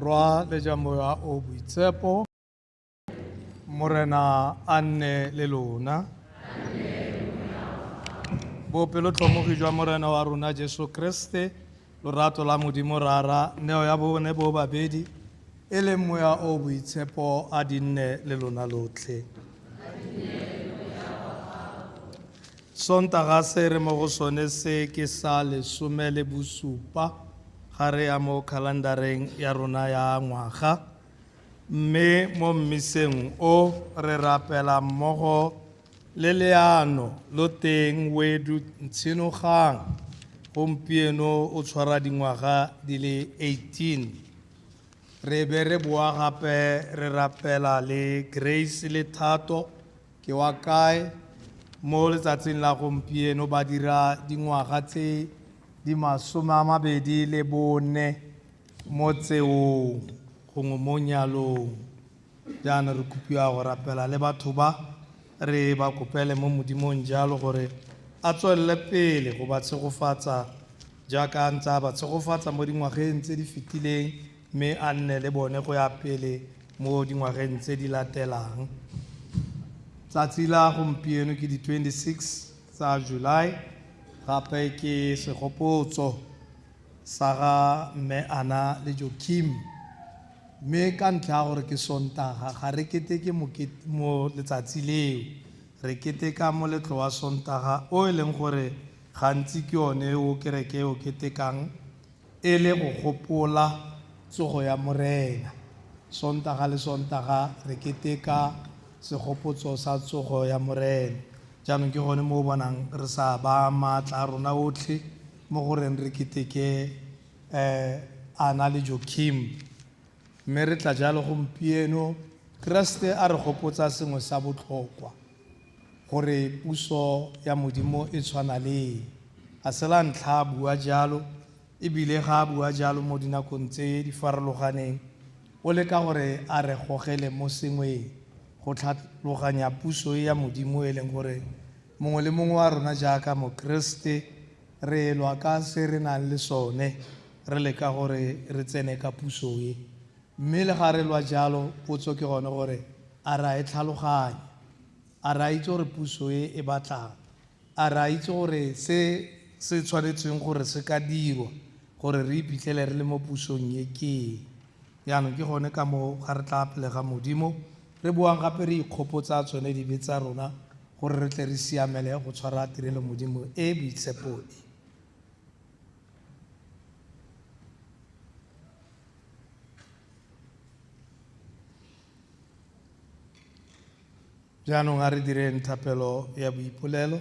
Morwa le jwa Moya o Boitshepo. Morena a nne le lona. Bopelotlhomogi jwa Morena wa rona Jesu Kriste, lorato la Modimo Rara, neo ya bone bo babedi, e leng Moya o Boitshepo a di nne le lona lotlhe. Sontaga se re mo go sone se ke sa 17 ga re ya mo khalendareng ya rona ya ngwaga, mme mo mmiseng o re rapela mmogo le leano lo teng wedu Ntshinogang gompieno o tshwara dingwaga di le 18. Re be re boa gape re rapela le Grace le Thato ke wa kae mo letsatsing la gompieno ba dira dingwaga tse di 24 mo tseong gongwe mo nyalong. Jaanong re kopiwa go rapela le batho ba re ba kopele mo Modimong jalo gore a tswelele pele go ba tshegofatsa jaaka a ntse a ba tshegofatsa mo dingwageng tse di fetileng, mme a nne le bone go ya pele mo dingwageng tse di latelang. Tsatsi la gompieno ke di 26 tsa July, gape ke segopotso sa ga mme Ana le Joaquim. Mme ka ntlha ya gore ke Sontaga, ga re keteke mo letsatsi leo, re keteka moletlo wa Sontaga o e leng gore gantsi ke one o kereke o ketekang e le go gopola tsogo ya Morena. Sontaga le Sontaga re keteka segopotso sa tsogo ya Morena. Jaanong ke gone mo o bonang re sa ba maatla a rona otlhe mo goreng re keteke Ana le Joaquim. Mme re tla jalo gompieno Kreste a re gopotsa sengwe sa botlhokwa, gore puso ya Modimo e tshwana le eng. A se la ntlha a bua jalo, ebile ga a bua jalo mo dinakong tse di farologaneng, o leka gore a re gogele mo sengweng go tlhaloganya puso e ya Modimo e leng gore mongwe le mongwe wa rona jaaka Mokreste re lwa ka se re nang le sone, re leka gore re tsene ka puso e. Mme le ga re lwa jalo, potso ke gone gore a re a e tlhaloganya, a re a itse gore puso e e batlang, a re a itse gore se se tshwanetseng gore se ka dirwa gore re iphitlhele re le mo pusong e ke eng. Jaanong ke gone ka moo ga re tla pele ga Modimo re boang gape re ikgopotsa tsone dibe tsa rona gore re tle re siamele go tshwara tirelo Modimo e boitshepo e. Jaanong a re direng thapelo ya boipolelo.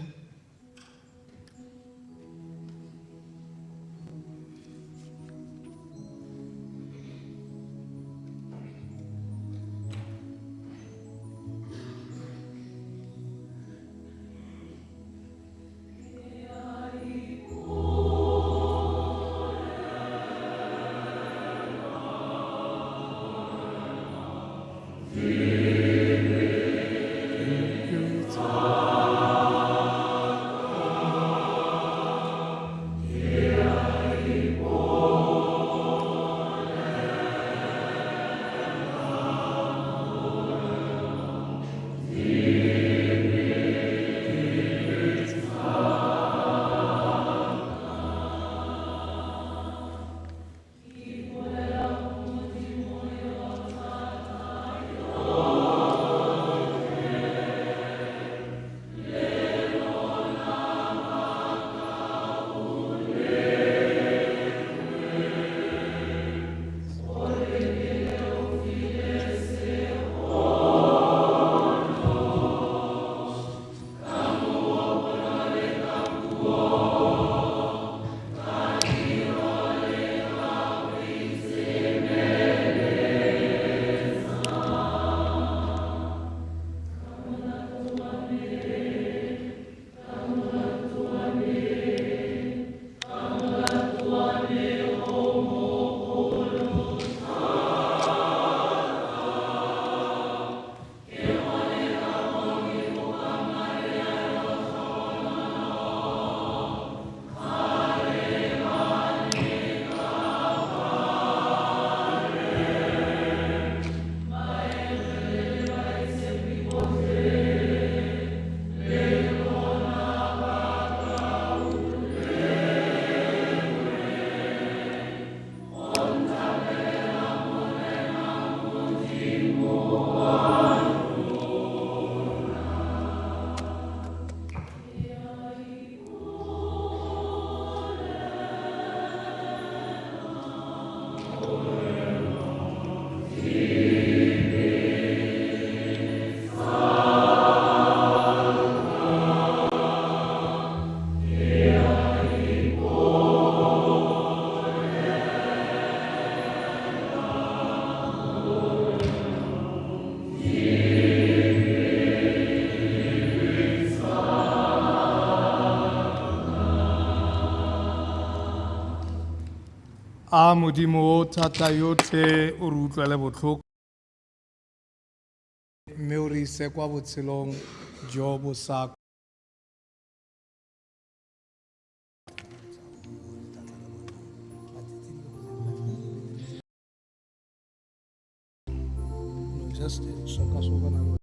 A Modimo o thata yotlhe o re utlwele botlhoko mme o re ise kwa botshelong jo bo sa Just soka soka na.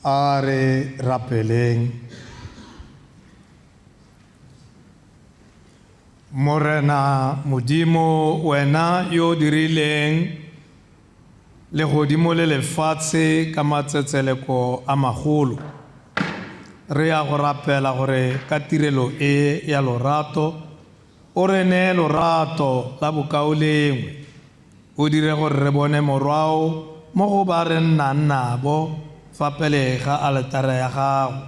A re rapeleng. Morena Modimo, wena yo dirileng legodimo le lefatshe ka matsetseleko a magolo, Re ya go rapela gore ka tirelo e ya lorato o re nee lorato la bokaulengwe, o dire gore re bone morwao mo go ba re nnang nabo fa pele ga aletare ya gago.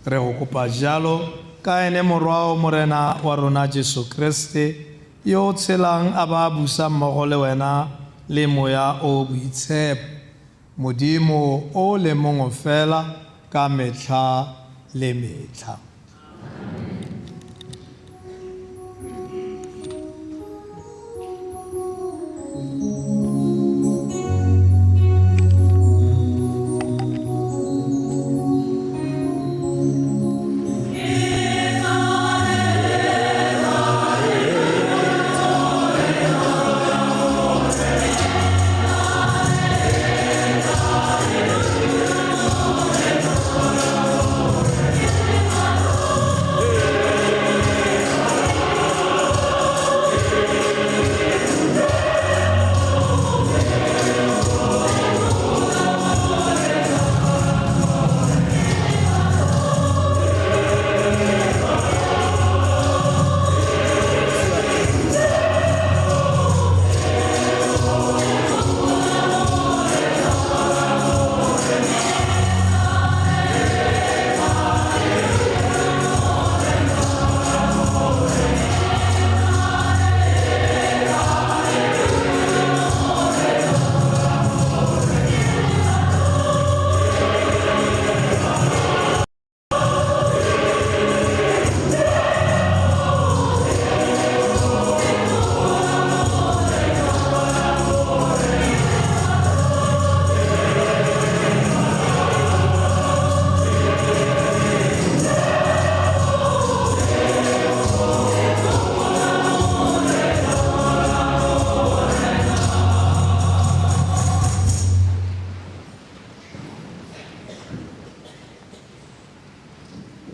Re go kopa jalo ka ene morwao Morena wa rona Jesu Kriste, yo o tshelang a ba busa mmogo le wena le Moya o Boitshepo, Modimo o le mongwe fela ka metlha le metlha.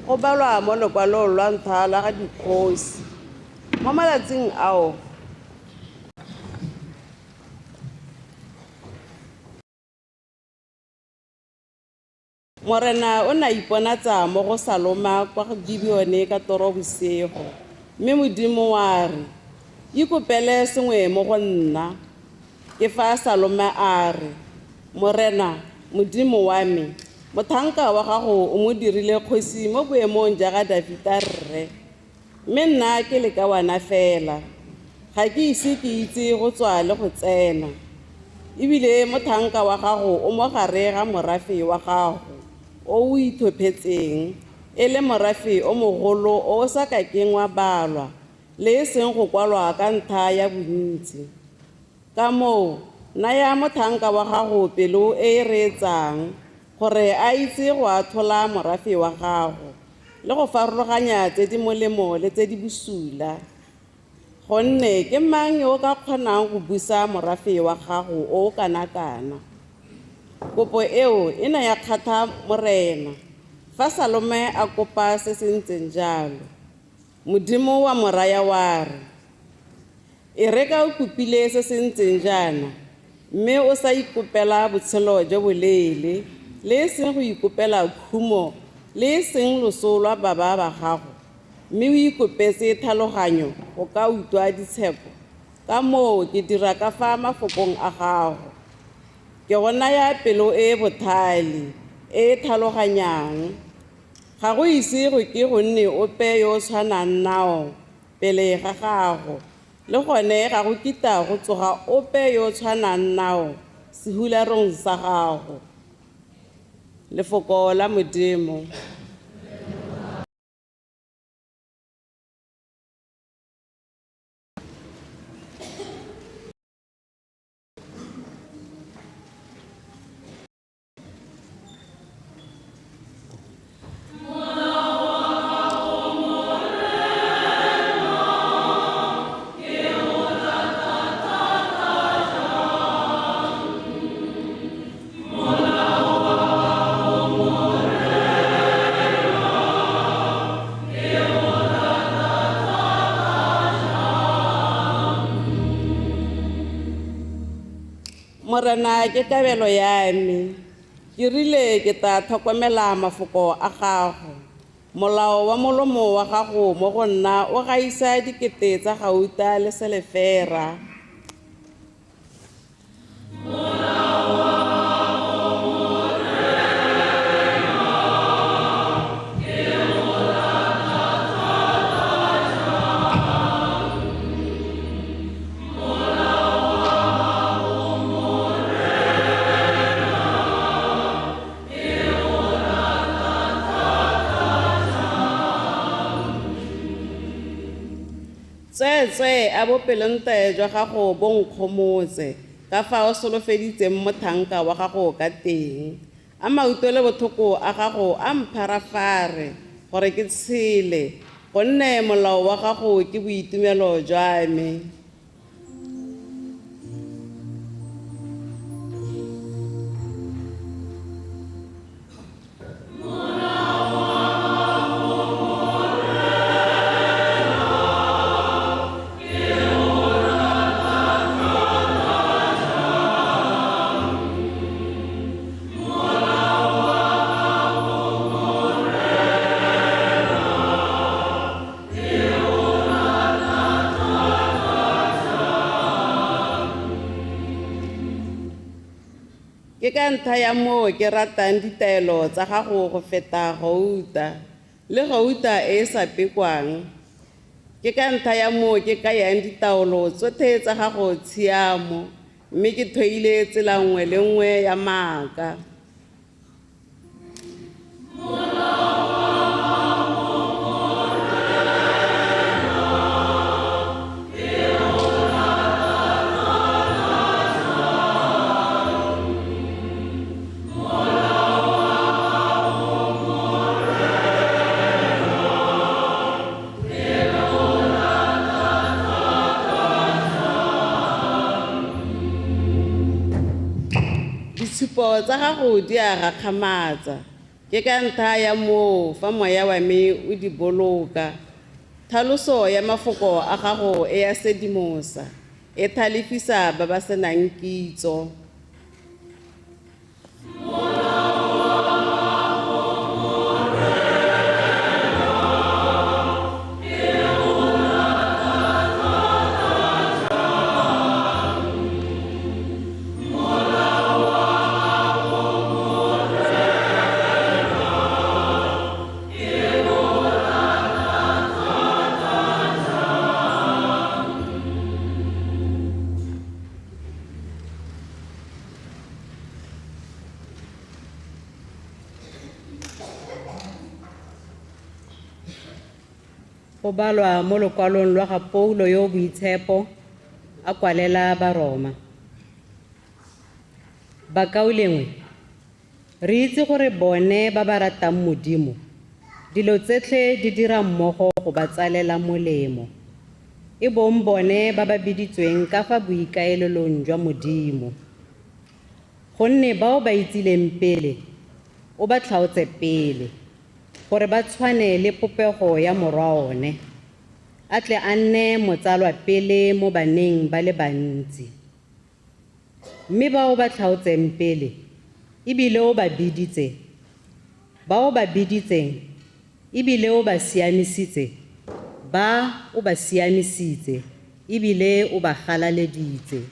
Go balwa mo lokwalong lwa ntlha la ga dikgosi. Mo malatsing ao, Morena o ne a iponatsa mo go Saloma kwa Gibeone ka toro bosigo, mme Modimo wa re, ikopele sengwe mo go nna. Ke fa Saloma a re, Morena, Modimo wa me, mothanka wa gago o mo dirile kgosi mo boemong ja ga Dafita rre, mme nna ke lekawana fela, ga ke ise ke itse go tswa le go tsena. Ebile mothanka wa gago o mo gare ga morafe wa gago o o ithophetseng, e le morafe o mogolo o o sa kakeng wa balwa le e seng go kwalwa ka ntlha ya bontsi. Ka moo, naya mothanka wa gago pelo e e reetsang, gore a itse go athola morafe wa gago le go farologanya tse di molemo le tse di bosula. Gonne ke mang yo o ka kgonang go busa morafe wa gago o o kana-kana? Kopo eo e ne ya kgatlha Morena fa Salome a kopa se se ntseng jalo. Modimo wa mo raya wa re, e re ka o kopile se se ntseng jaana, mme o sa ikopela botshelo jo boleele, le e seng go ikopela khumo, le e seng loso lwa baba ba gago, mme o ikopetse tlhaloganyo go ka utlwa ditsheko, ka moo ke dira ka fa mafokong a gago. Ke go naya pelo e e botlhale, e e tlhaloganyang. Ga go ise go ke go nne ope yo o tshwanang nao pele ga gago, le gone ga go kitla go tsoga ope yo o tshwanang nao sehularong sa gago. Lefoko la Modimo. Morena ke kabelo ya me, Ke rile ke tla tlhokomela mafoko a gago. Molao wa molomo wa gago mo go nna o gaisa dikete tsa gauta le selefera. Tsweetswee a bopelontle jwa gago bo nkgomotse ka fa o solofeditseng mothanka wa gago ka teng. A mautlwelobotlhoko a gago a mpharafare gore ke tshele, gonne molao wa gago ke boitumelo jwa me. Ke ka ntlha ya moo ke ratang ditaelo tsa gago go feta gauta, le gauta e e sa pekwang. Ke ka ntlha ya moo ke kayang ditaolo tsotlhe tsa gago tshiamo, mme ke thoile tsela nngwe le nngwe ya maaka. Ditshupo tsa gago di a gakgamatsa, ke ka ntlha ya moo fa moya wa me o di boloka. Tlhaloso ya mafoko a gago e a sedimosa, e tlhalefisa ba ba senang kitso. Go balwa mo lokwalong lwa ga Paulo yo o boitshepo a kwalela Baroma. Bakaulengwe, re itse gore bone ba ba ratang Modimo, dilo tsotlhe di dira mmogo go ba tsalela molemo, e bong bone ba ba biditsweng ka fa boikaelelong jwa Modimo. Gonne bao ba itsileng pele, o ba tlhaotse pele, gore ba tshwane le popego ya morwa one, a tle a nne motsalwa pele mo baneng ba le bantsi. Mme bao ba tlhaotseng pele, ebile o ba biditse, bao ba biditseng, ebile o ba siamisitse, ba o ba siamisitse, ebile o ba galaleditse.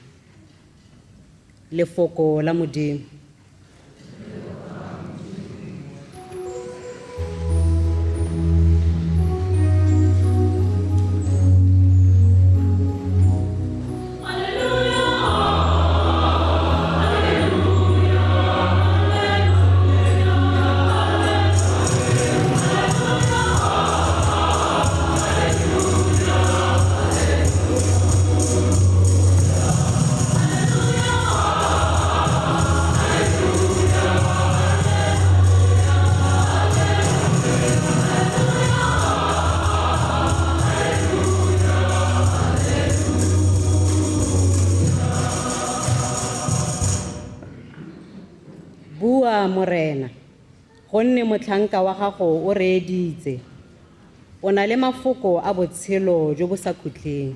Lefoko la Modimo. Bua Morena, gonne motlhanka wa gago o reeditse. O na le mafoko a botshelo jo bo sa khutleng.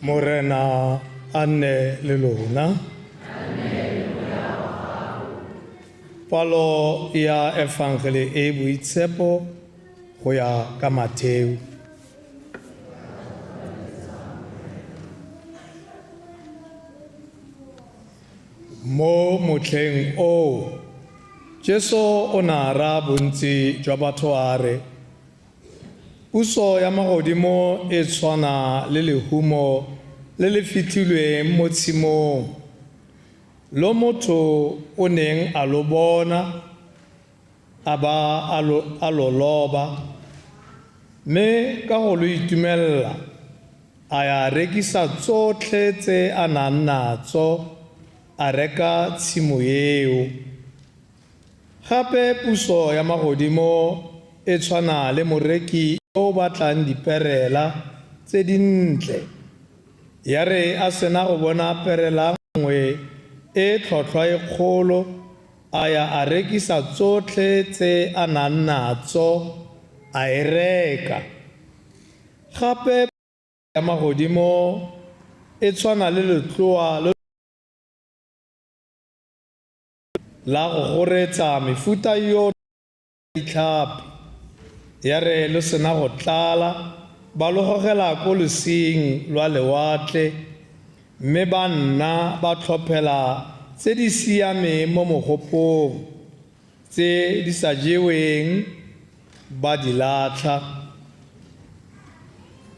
Morena a nne le lona. Palo ya Efangele e e boitshepo go ya ka Matheo. Mo motlheng oo, Jesu o ne a raya bontsi jwa batho a re, Puso ya magodimo e tshwana le lehumo le le fitlhilweng mo tshimong, lo motho o neng a lo bona a ba a lo loba, mme ka go lo itumelela a ya rekisa tsotlhe tse a nang natso, a reka tshimo eo. Gape puso ya magodimo e tshwana le moreki yo o batlang diperela tse dintle. Ya re a sena go bona perela nngwe e tlhotlhwa e kgolo, a ya a rekisa tsotlhe tse a nang natso, a e reka. Gape ya magodimo e tshwana le letloa lo la go goretsa mefuta yotlhe ya ditlhapi. Ya re lo sena go tlala, ba lo gogela ko losing lwa lewatle, mme ba nna ba tlhophela tse di siameng mo mogopong, tse di sa jeweng ba di latlha.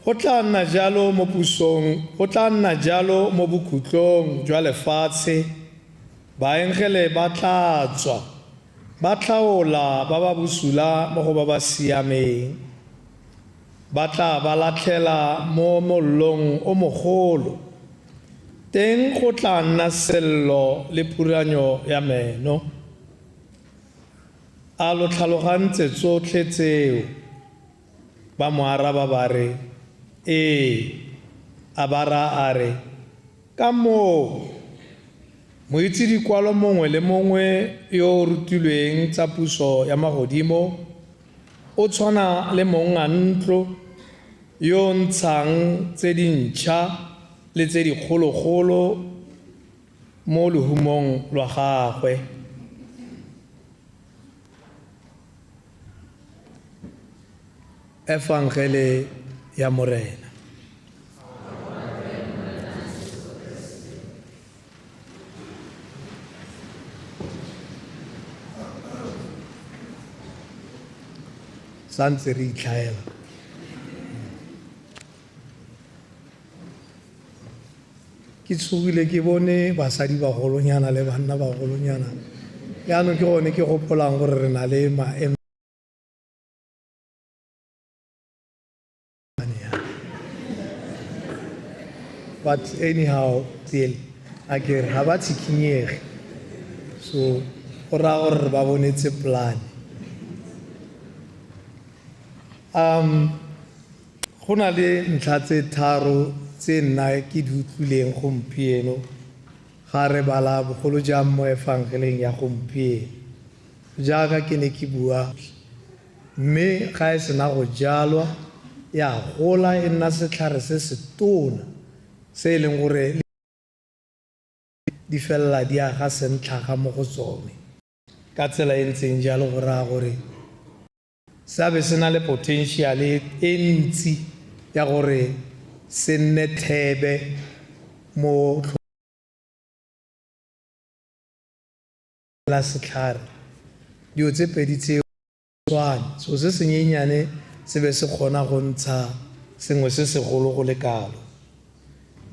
Go tla nna jalo mo pusong, go tla nna jalo mo bokhutlong jwa lefatshe, baengele ba tla tswa, ba tlhaola ba ba bosula mo go ba ba siameng. Ba tla ba latlhela mo mollong o mogolo. Teng go tla nna sello le phuranyo ya meno. A lo tlhalogantse tsotlhe tseo? Ba mo araba ba re, Ee. A ba raya a re, Ka moo, moitse dikwalo mongwe le mongwe yo o rutilweng tsa puso ya magodimo o tshwana le mong a ntlo yo o ntshang tse dintšha le tse dikgologolo mo lohumong lwa gagwe. Efangele ya Morena. Santse re itlhaela. Ke tshogile ke bone basadi bagolonyana le banna bagolonyana. Jaanong ke gone ke gopolang gore re na le maemo. But anyhow, still, a ke re ga ba tshikinyege. So, go raya gore re ba bonetse plan. Go na le ntlha tse tharo tse nna ke di utlwileng gompieno ga re bala bogolo jang mo efangeleng ya gompieno. Jaaka ke ne ke bua, mme ga e sena go jalwa ya gola e nna setlhare se se tona se e leng gore di felela di aga sentlhaga mo go tsone. Ka tsela e ntseng jalo go raya gore se a be se na le potential e ntsi ya gore se nne thebe mo la setlhare. Dilo tse pedi tseo tshwane, so se senyenyane se be se kgona go ntsha sengwe se segolo go le kalo.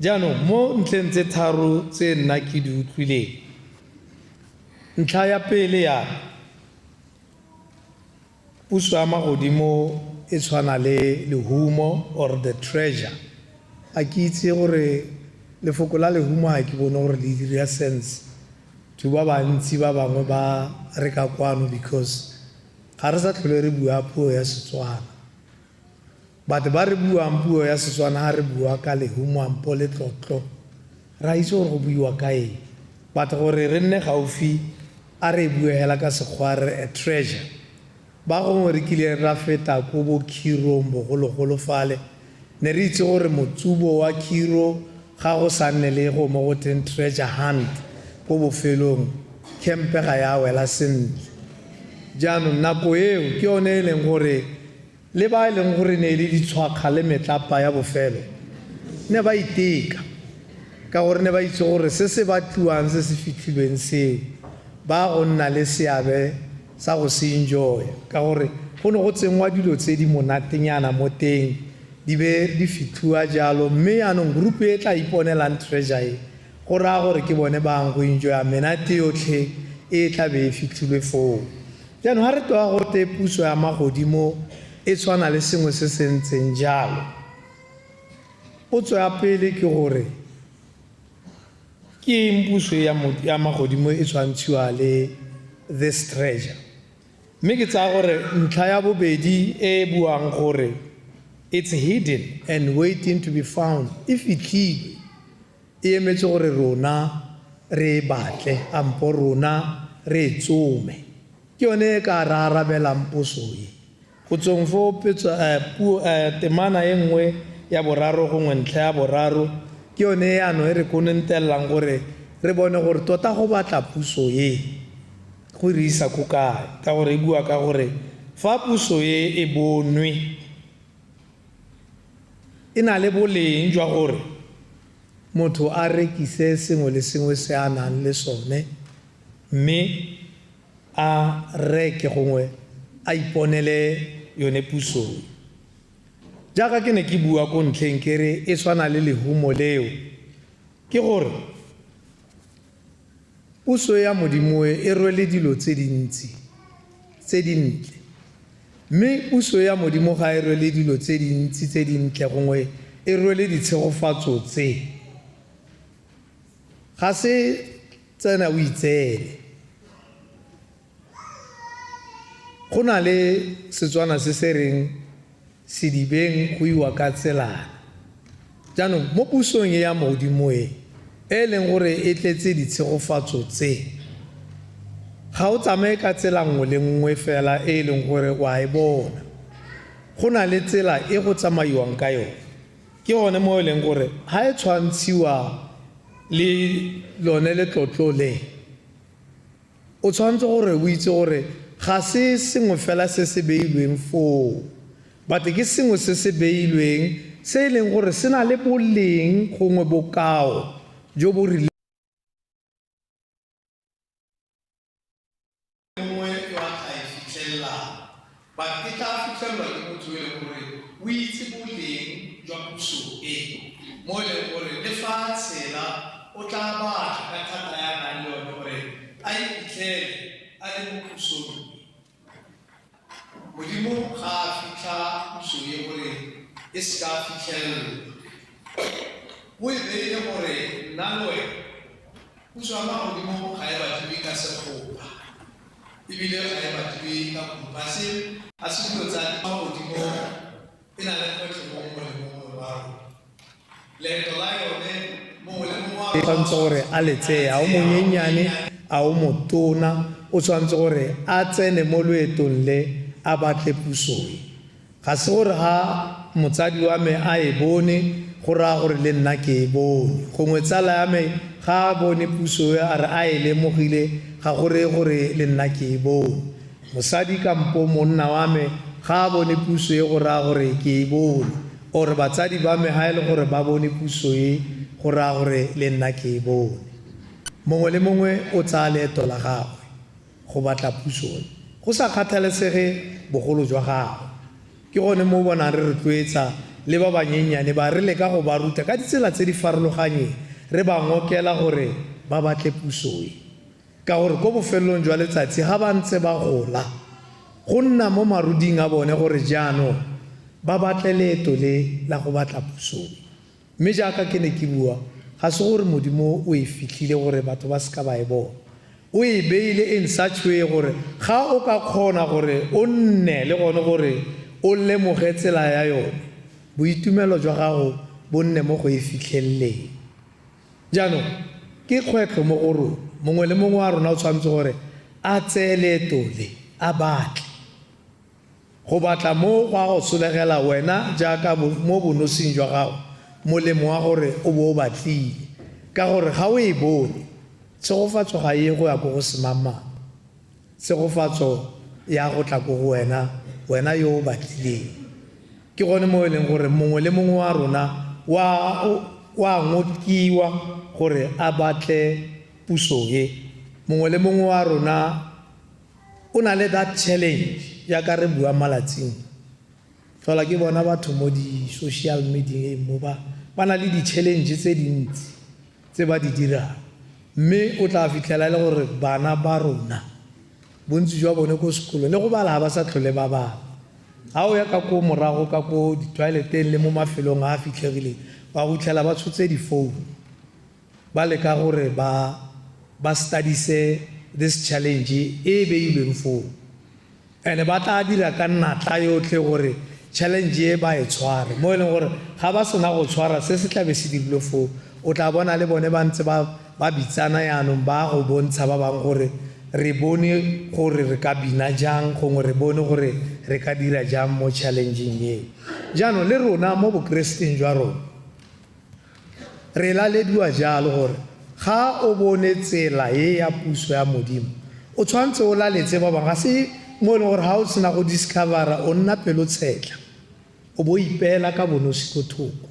Jaanong mo ntlheng tse tharo tse nna ke di utlwileng, ntlha ya pele ya puso ya magodimo e tshwana le lehumo or the treasure. A ke itse gore lefoko la lehumo ga ke bone gore le dira sense to ba bantsi ba bangwe ba re ka kwano, because ga re sa tlhole re bua puo ya Setswana. But ba re buang puo ya Setswana, ga re bua ka lehumo ampo letlotlo, re a itse gore go buiwa ka eng. But gore re nne gaufi, a re bue hela ka Sekgowa re a treasure. Ba gongwe re kile ra feta ko bo Khirong bogologolo fale, Ne re itse gore motsubo wa khiro ga go sa nne le go mo go teng treasure hunt ko bofelong, campe ga ya wela sentle. Jaanong nako eo ke yone e leng gore le ba e leng gore ne e le ditshwakga le metlapa ya bofelo ne ba iteka, ka gore ne ba itse gore se se batliwang se se fitlhilweng seo ba go nna le seabe sa go se enjoya, ka gore go ne go tsenngwa dilo tse di monatenyana mo teng di be di fitlhiwa jalo. Mme yaanong group e tla iponelang treasure e, go raya gore ke bone bang go enjoya menate yotlhe e tla be e fitlhilwe foo. Jaanong ga re toa go te puso ya magodimo e tshwana le sengwe se se ntseng jalo, potso ya pele ke gore ke eng puso ya magodimo e tshwantshiwa le this treasure? Mme ke tsaya gore ntlha ya bobedi e e buang gore it's hidden and waiting to be found e fitlhilwe, e emetse gore rona re e batle ampo rona re e tsome. Ke yone e ka re arabelang poso e. Go tsweng fo temana e nngwe ya boraro gongwe ntlha ya boraro ke yone yaanong e re konentelelang gore re bone gore tota go batla puso e go re isa ko kae, ka gore e bua ka gore fa puso e e bonwe e na le boleng jwa gore motho a rekise sengwe le sengwe se a nang le sone mme a reke gongwe a iponele yone puso. Jaaka ke ne ke bua ko ntlheng ke re e tshwana le lehumo leo, ke gore puso ya Modimo e rwele dilo tse dintsi tse dintle, mme puso ya Modimo ga e rwele dilo tse dintsi tse dintle gongwe e rwele ditshegofatso tse, ga se tsena o itseele. Go na le Setswana se se reng sedibeng go iwa ka tselana. Jaanong mo pusong e ya Modimo e e leng gore e tletse ditshegofatso tse, ga o tsamaye ka tsela nngwe le nngwe fela e e leng gore wa e bona. Go na le tsela e go tsamaiwang ka yone. Ke gone mo e leng gore ga e tshwantshiwa le lone letlotlo le, o tshwanetse gore o itse gore ga se sengwe fela se se beilweng foo, but ke sengwe se se beilweng se e leng gore se na le boleng gongwe bokao jo bo rileng. Nngwe yo a tla e fitlhelelang, but e tla fitlhelelwa ke motho e leng gore o itse boleng jwa puso e, mo e leng gore le fa a tshela o tla batla ka thata ya nang le yone gore a iphitlhele a le mo pusong e. Modimo ga a fitlha puso e gore e se ka fitlhelelwa, o e beile gore nna le wena puso ya magodimo ga e batliwe ka sekgopa, ebile ga e batliwe ka kupa. Ga se dilo tsa magodimo, e na le kgwetlho mo mongwe le mongwe wa rona. Leeto la yone mongwe le mongwe wa tshwanetse gore a le tseye, a o monyenyane a o motona, o tshwanetse gore a tsene mo loetong le a batle puso e. Ga se gore ga motsadi wa me a e bone go raya gore le nna ke e bone, gongwe tsala ya me ga a bone puso e a re a e lemogile ga go reye gore le nna ke e bone. Mosadi kampo monna wa me ga a bone puso e go raya gore ke e bone, or batsadi ba me ga e le gore ba bone puso e go raya gore le nna ke e bone. Mongwe le mongwe o tsaya leeto la gagwe go batla puso e, go sa kgathalesege bogolo jwa gagwe. Ke gone mo bonang re rotloetsa le ba banyenyane ba re leka go ba ruta ka ditsela tse di farologaneng, re ba ngokela gore ba batle puso e, ka gore ko bofelong jwa letsatsi ga ba ntse ba gola go nna mo maruding a bone gore jaanong ba batle leeto le la go batla puso e. Mme jaaka ke ne ke bua, ga se gore Modimo o e fitlhile gore batho ba seka ba e bona, o e beile in such way gore ga o ka kgona gore o nne le gone gore o lemoge tsela ya yone, boitumelo jwa gago bo nne mo go e fitlheleleng. Jaanong ke kgwetlho mo go rona, mongwe le mongwe wa rona o tshwanetse gore a tseye leeto le a batle. Go batla mo go a go solegela wena jaaka mo bonosing jwa gago molemo wa gore o bo o batlile. Ka gore ga o e bone, tshegofatso ga e ye go ya ko go semangmang. Tshegofatso ya go tla ko go wena, wena yo o batlileng. Ke gone mo e leng gore mongwe le mongwe wa rona wa wa ngokiwa gore a batle puso e. Mongwe le mongwe wa rona o na le that challenge jaaka re bua malatsing. Tlhola ke bona batho mo di-social media mo ba ba na le di-challenge tse dintsi tse ba di dirang. Mme o tla fitlhela e le gore bana ba rona bontsi jwa bone ko sekolong le go bala ga ba sa tlhole ba bala. Ga o ya ka ko morago ka ko di-toileteng le mo mafelong a a fitlhegileng wa go fitlhela ba tshotse difounu ba leka gore ba ba studise this challenge e e beilweng foo. And ba tla dira ka natla yotlhe gore challenge e ba e tshware mo e leng gore ga ba sena go tshwara se se tlabe se dirilwe foo o tla bona le bone ba ntse ba ba bitsana yaanong ba go bontsha ba bangwe gore re bone gore re ka bina jang gongwe re bone gore re ka dira jang mo challengeng eo. Jaanong le rona mo bokereseteng jwa rona re lalediwa jalo gore ga o bone tsela e ya puso ya Modimo o tshwanetse o laletse ba bangwe. Ga se mo e leng gore ga o sena go discovera o nna pelotshetlha o bo ipeela ka bonosi ko thoko.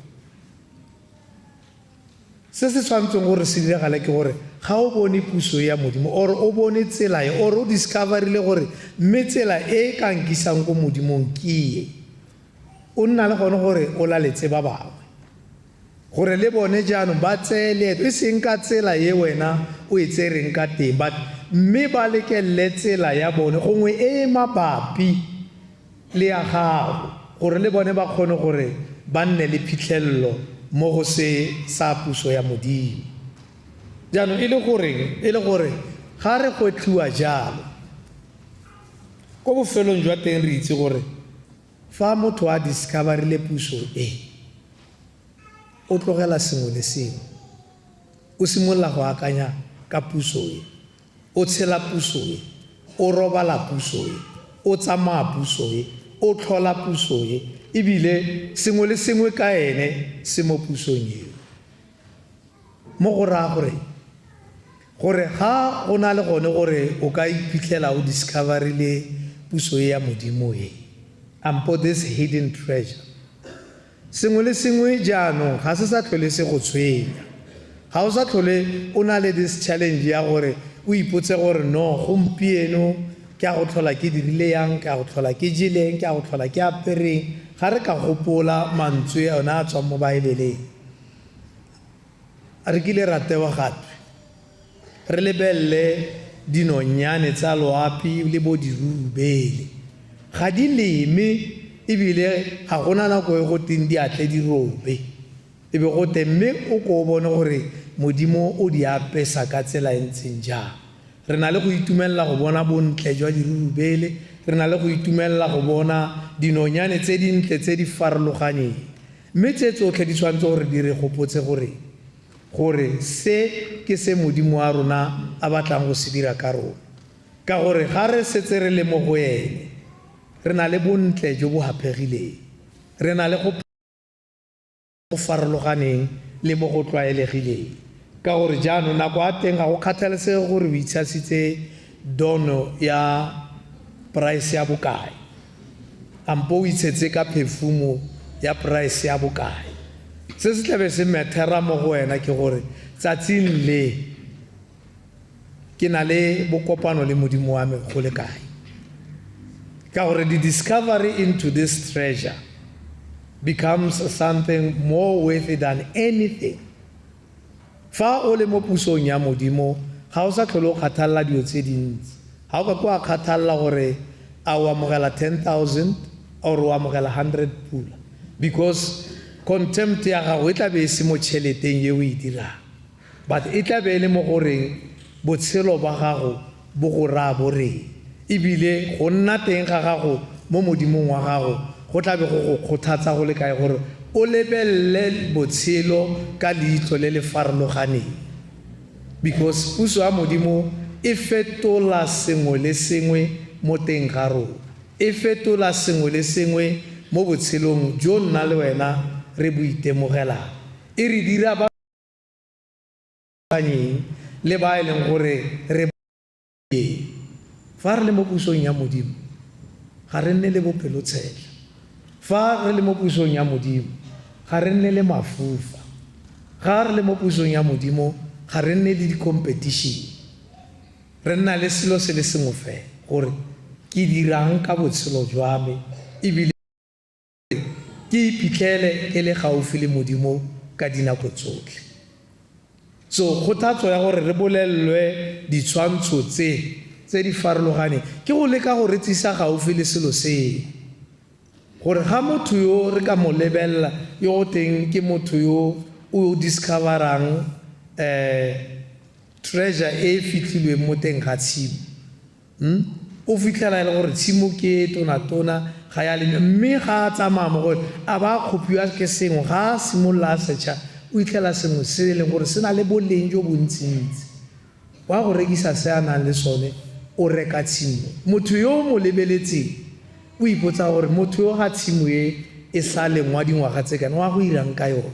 Se se tshwanetseng gore se diragale ke gore ga o bone puso ya Modimo or o bone tsela e or o discoverile gore mme tsela e e ka nkisang ko Modimong ke e, o nna le gone gore o laletse ba bangwe gore le bone jaanong ba tseye leeto e seng ka tsela e wena o e tsereng ka teng, but mme ba lekelele tsela ya bone gongwe e e mabapi le ya gago gore le bone ba kgone gore ba nne le phitlhelelo mo go se sa puso ya Modimo. Jaanong e le goreng e le gore ga re gwetlhiwa jalo ko bofelong jwa teng re itse gore fa motho a discoverile puso e o tlogela sengwe le sengwe, o simolola go akanya ka puso e, o tshela puso e, o robala puso e, o tsamaya puso e, o tlhola puso e, ebile sengwe le sengwe ka ene se mo pusong eo. Mo go raya gore gore ga go na le gone gore o ka iphitlhela o discoverile puso e ya Modimo e, ampo this hidden treasure, sengwe le sengwe jaanong ga se sa tlhole se go tshwenya. Ga o sa tlhole o na le this challenge ya gore o ipotse gore no gompieno ke a go tlhola ke dirile yang, ke a go tlhola ke jeleng, ke a go tlhola ke apereng. Ga re ka gopola mantswe one a tswang mo Baebeleng, re kile ra tewa gatwe re lebelele dinonyane tsa loapi le bo dirurubele, ga di leme ebile ga gona nako e go teng di atle di robe, e be go teng mme o ko o bone gore Modimo o di apesa ka tsela e ntseng jang. Re na le go itumelela go bona bontle jwa dirurubele, re na le go itumelela go bona dinonyane tse dintle tse di farologaneng, mme tse tsotlhe di tshwanetse gore di re gopotse gore gore se ke se Modimo wa rona a batlang go se dira ka rona. Ka gore ga re setse re le mo go ene, re na le bontle jo bo haphegileng, re na le go farologaneng le mo go tlwaelegileng. Ka gore jaanong nako ya teng ga go kgathalesege gore o itshasitse dono ya price ya bokae, ampo o itshetse ka perfume ya price ya bokae. Se se tlabe se mattera mo go wena ke gore tsatsing le ke na le bokopano le Modimo wa me go le kae. Ka gore the discovery into this treasure becomes something more worthy than anything. Fa o le mo pusong ya Modimo ga o sa tlhole o kgathalela dilo tse dintsi. Ga o ka kwa kgathalela gore a o amogela 10,000 or o amogela 100 pula, because contempt ya gago e tla be e se mo tšheleteng e o e dirang, but e tla be e le mo goreng botshelo ba gago bo go raya bo reng, ebile go nna teng ga gago mo Modimong wa gago go tla be go go kgothatsa go le kae gore o lebelele botshelo ka leitlho le le farologaneng. Because puso ya Modimo e fetola sengwe le sengwe mo teng ga rona. E fetola sengwe le sengwe mo botshelong jo nna le wena re bo itemogelang. E re dira ba le ba e leng gore re fa re le mo pusong ya Modimo ga re nne le bopelotshetlha. Fa re le mo pusong ya Modimo ga re nne le mafufa. Ga re le mo pusong ya Modimo ga re nne le di-competition. Re nna le selo se le sengwe fela gore ke dirang ka botshelo jwa me ebile ke iphitlhele ke le gaufi le Modimo ka dinako tsotlhe. So kgothatso ya gore re bolelelwe ditshwantsho tse tse di farologaneng ke go leka go re tsisa gaufi le selo seo. Gore ga motho yo re ka mo lebelela yo go teng ke motho yo o discoverang treasure e e fitlhilweng mo teng ga tshimo. O fitlhela e le gore tshimo ke e tona-tona ga ya lemiwa, mme ga a tsamaya mo go yone a ba a kgopiwa ke sengwe, ga a simolola a search-a o fitlhela sengwe se e leng gore se na le boleng jo bontsintsi. Wa go rekisa se a nang le sone, o reka tshimo. Motho yo o mo lebeletseng o ipotsa gore motho yo ga tshimo e e sa lengwa dingwaga tse kana wa go irang ka yone.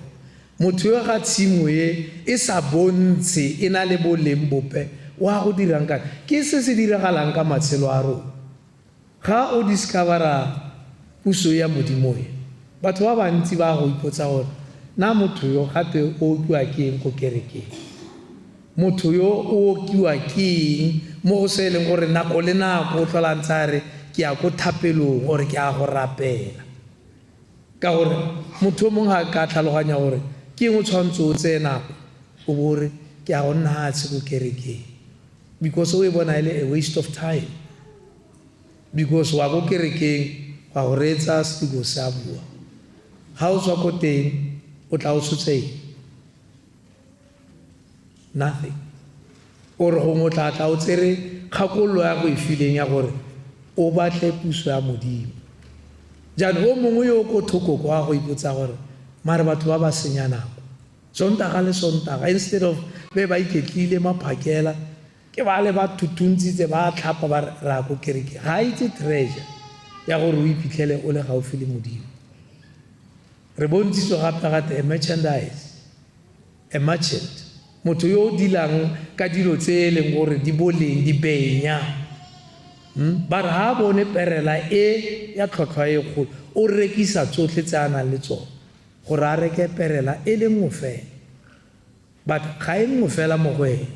Motho yo ga tshimo e e sa bontshe e na le boleng bope wa go dirang ka. Ke se se diragalang ka matshelo a rona. Ga o discovera puso ya Modimo e, batho ba bantsi ba go ipotsa gore na motho yo gape o okiwa ke eng ko kerekeng. Motho yo o okiwa ke eng mo go se e leng gore nako le nako o tlhola ntse a re ke ya ko thapelong or ke a go rapela. Ka gore motho o mongwe ga ka tlhaloganya gore ke eng o tshwanetse o tseye nako o bo re ke a go nna hatshe ko kerekeng, because o e bona e le a waste of time, because wa ko kerekeng wa go reetsa selo se a bua, ga o tswa ko teng o tla o tshotse eng? Nothing. Or gongwe o tla tla o tsere kgakololo ya go e fileng ya gore o batle puso ya Modimo. Jaanong o mongwe yo o ko thoko kwa go ipotsa gore mare batho ba ba senya nako Sontaga le Sontaga, instead of be ba iketlile maphakela ke ba le ba thuthuntsitse ba tlhapa ba re ya ko kerekeng. Ga a itse treasure ya gore o iphitlhele o le gaufi le Modimo. Re bontshitswe gape gate a merchandise, a merchant, motho yo o dilang ka dilo tse e leng gore di boleng di benya. Ba re ga a bone perela e ya tlhotlhwa e kgolo, o rekisa tsotlhe tse a nang le tsone gore a reke perela e le nngwe fela. But ga e nngwe fela mo go ene.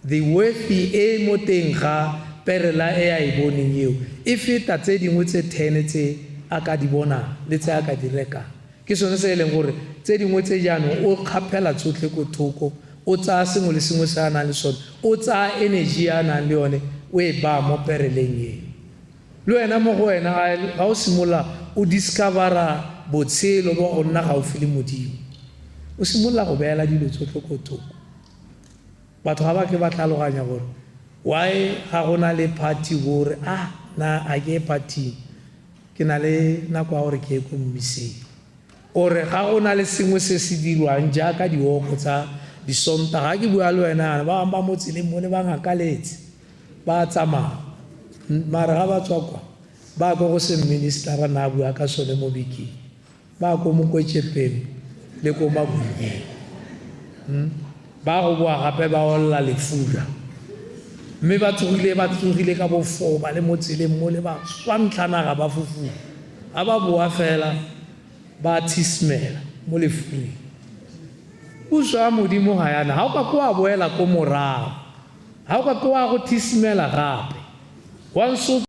The worthy e mo teng ga perela e a e boneng eo e feta tse dingwe tse 10 tse a ka di bonang le tse a ka di rekang. Ke sone se e leng gore tse dingwe tse jaanong o kgaphela tsotlhe ko thoko, o tsaya sengwe le sengwe se a nang le sone, o tsaya energy a nang le yone o e baya mo pereleng eo. Le wena mo go wena ga o simolola o discovera botshelo bo go nna gaufi le Modimo, o simolola go beela dilo tsotlhe ko thoko. Batho ga ba ke ba tlhaloganya gore why ga go na le party bo re ah na a ke party ke na le nako ya gore ke ye ko mmiseng, ore ga go na le sengwe se se dirwang jaaka dioko tsa Disontaga. Ga ke bua le wena ba bangwe ba mo tseleng mo le ba ngakaletse ba tsamaya, mara ga ba tswa kwa ba ko go se ministera na bua ka sone mo bekeng, ba ko Mokwetšepeng le ko Mabunyeng, ba go boa gape ba olla lefura, mme ba tsogile ka bo 4 ba le mo tseleng mo le ba swa ntlhanaga ba fofula, ga ba boa fela ba tshismela mo lefureng. Puso ya Modimo ga yana, ga o ka ko wa boela ko morago, ga o ka ko wa go tshismela gape. Once o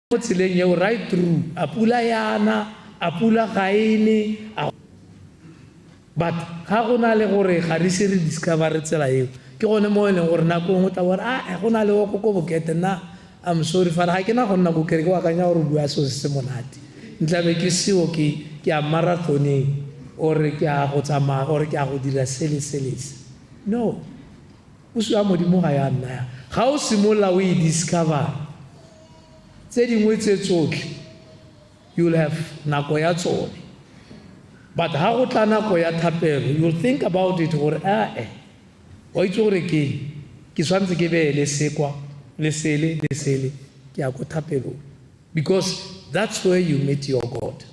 mo tseleng eo right through, a pula yana, a pula ga e ne, but ga go na le gore ga re ise re discover tsela eo, ke gone mo e leng gore nako nngwe o tla bona, ah, go na le o ko bokete, nna I'm sorry fara ga ke na go nna ko kereke, o akanya gore o bua selo se se monate, ntlabe ke seo ke ya marathoneng, ore ke a go tsamaya, ore ke a go dira se le se le se. No, puso ya Modimo ga ya nna ya. Ga o simolola o e discover tse dingwe tse tsotlhe, you'll have nako ya tsone. But ha go tla nako ya thapelo, you'll think about it gore wa itse gore ke eng, ke tshwanetse ke beele sekwa Le sele, le sele, ke ya ko thapelong. Because that's where you meet your God.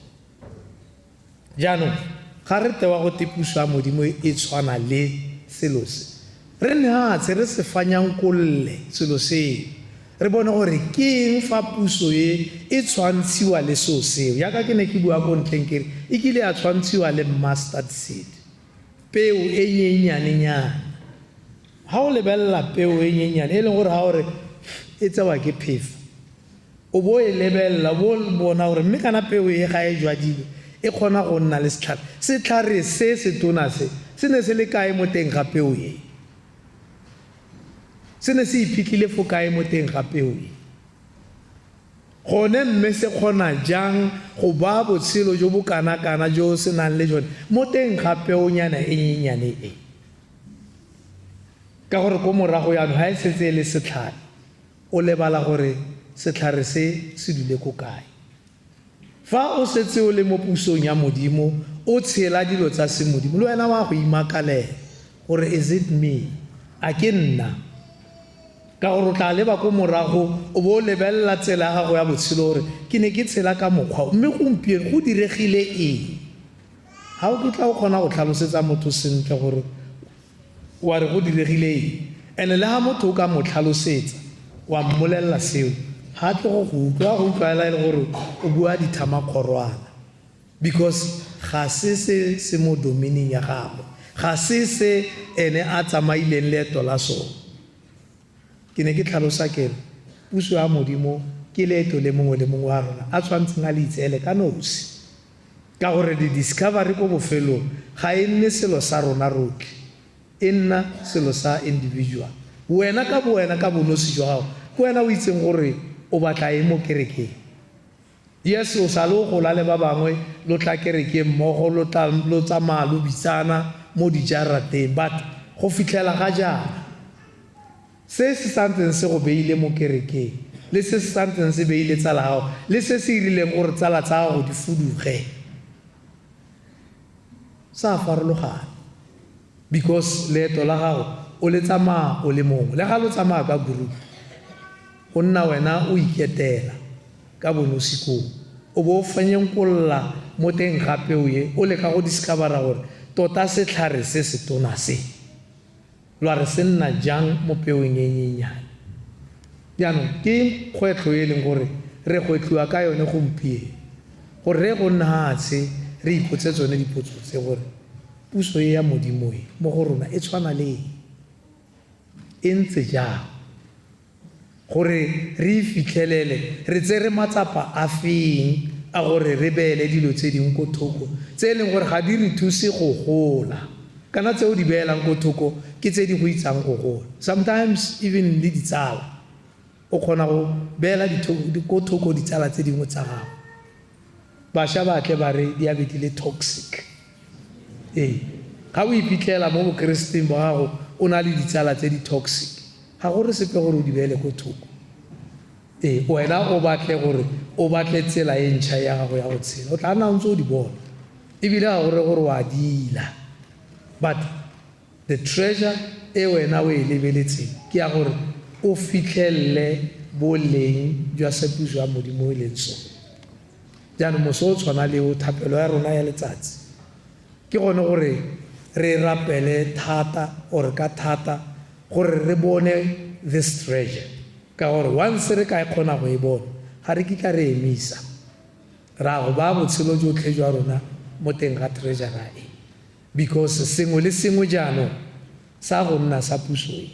Jaanong, ga re tewa go te puso ya Modimo e tshwana le selo se, re nne re se fanyangkolle selo seo, re bone gore ke eng fa puso e e tshwantshiwa le seo seo. Jaaka ke ne ke bua ko ntleng ke re, e kile ya tshwantshiwa le mustard seed, peo e nyenyanenyana. Ha o lebelela peo e nyenyane, e leng gore ha o re e tsewa ke phefo, o bo e lebelela, o bo bona gore mme kana peo e ga e jwadilwe, e kgona go nna le setlhare. Setlhare se se tona se, se ne se le kae mo teng ga peo e? Se ne se iphitlhile fo kae mo teng ga peo e? Gone mme se kgona jang go ba botshelo jo bo kana-kana jo se nang le jone mo teng ga peonyana e nyenyane e? Ka gore ko morago jaanong ga e setse e le setlhare, o lebala gore setlhare se se dule ko kae. Fa o setse o le mo pusong ya Modimo, o tshela dilo tsa semodimo, le wena wa go imakalela gore is it me? A ke nna? Ka gore o tla leba ko morago, o bo o lebelela tsela ya gago ya botshelo gore ke ne ke tshela ka mokgwa o, mme gompieno go diregile eng? Ga o kitla o kgona go tlhalosetsa motho sentle gore wa re go diregile eng. And-e le ga motho o ka mo tlhalosetsa, wa mmolelela seo, ga tle go go utlwa, go utlwa e le gore o bua dithamakgorwana. Because ga se se se mo domaining ya gagwe, ga se se ene a tsamaileng leeto la sone. Ke ne ke tlhalosa ke re, puso ya Modimo ke leeto le mongwe le mongwe wa rona a tshwanetseng a le itseele ka nosi. Ka gore di-discovery ko bofelong ga e nne selo sa rona rotlhe, e nna selo sa individual. Wena ka bo wena, ka bonosi jwa gago, ke wena o itseng gore o batla eng mo kerekeng. Yes, o sa le o gola le ba bangwe, lo tla kerekeng mmogo, lo tla, lo tsamaya lo bitsana mo dijarateng, but go fitlhela ga jaana, se se santseng se go beile mo kerekeng, le se se santseng se beile tsala gago, le se se irileng gore tsala tsa gago di fuduge, sa farologana. Because leeto la gago o le tsamaya o le mongwe, le ga lo tsamaya ka group, go nna wena o iketela ka bonosi koo, o bo o fanyenkolla mo teng ga peo e, o leka go discovera gore tota setlhare se se tona se, lwa re se nna jang mo peong e nyenyane. Jaanong ke kgwetlho e leng gore re gwetlhiwa ka yone gompieno, gore re go nna hatshe re ipotse tsone dipotso tse gore puso e ya Modimo e mo go rona e tshwana le eng, e ntse jang, gore re e fitlhelele, re tsere matsapa a feng a gore re beele dilo tse dingwe ko thoko tse e leng gore ga di re thuse go gola, kana tse o di beelang ko thoko ke tse di go itsang go gola. Sometimes even le ditsala, o kgona go beela ko thoko ditsala tse dingwe tsa gago. Bašwa ba tle ba re di a be di le toxic. Ee, ga o iphitlhela mo bokereseteng ba gago o na le ditsala tse di toxic, ga go re sepe gore o di beele ko thoko. Ee, wena o batle gore o batle tsela e ntšha ya gago ya go tshela, o tla nna o ntse o di bona, ebile ga go re gore wa dila. But the treasure e wena o e lebeletseng ke ya gore o fitlhelele boleng jwa se puso ya Modimo e leng sone. Jaanong moso o tshwana le o, thapelo ya rona ya letsatsi ke gone gore re rapele thata or ka thata gore re bone this treasure, ka gore once re ka e kgona go e bona, ga re kitla re emisa, ra go baya botshelo jotlhe jwa rona mo teng ga treasure e, because sengwe le sengwe jaanong sa go nna sa puso e.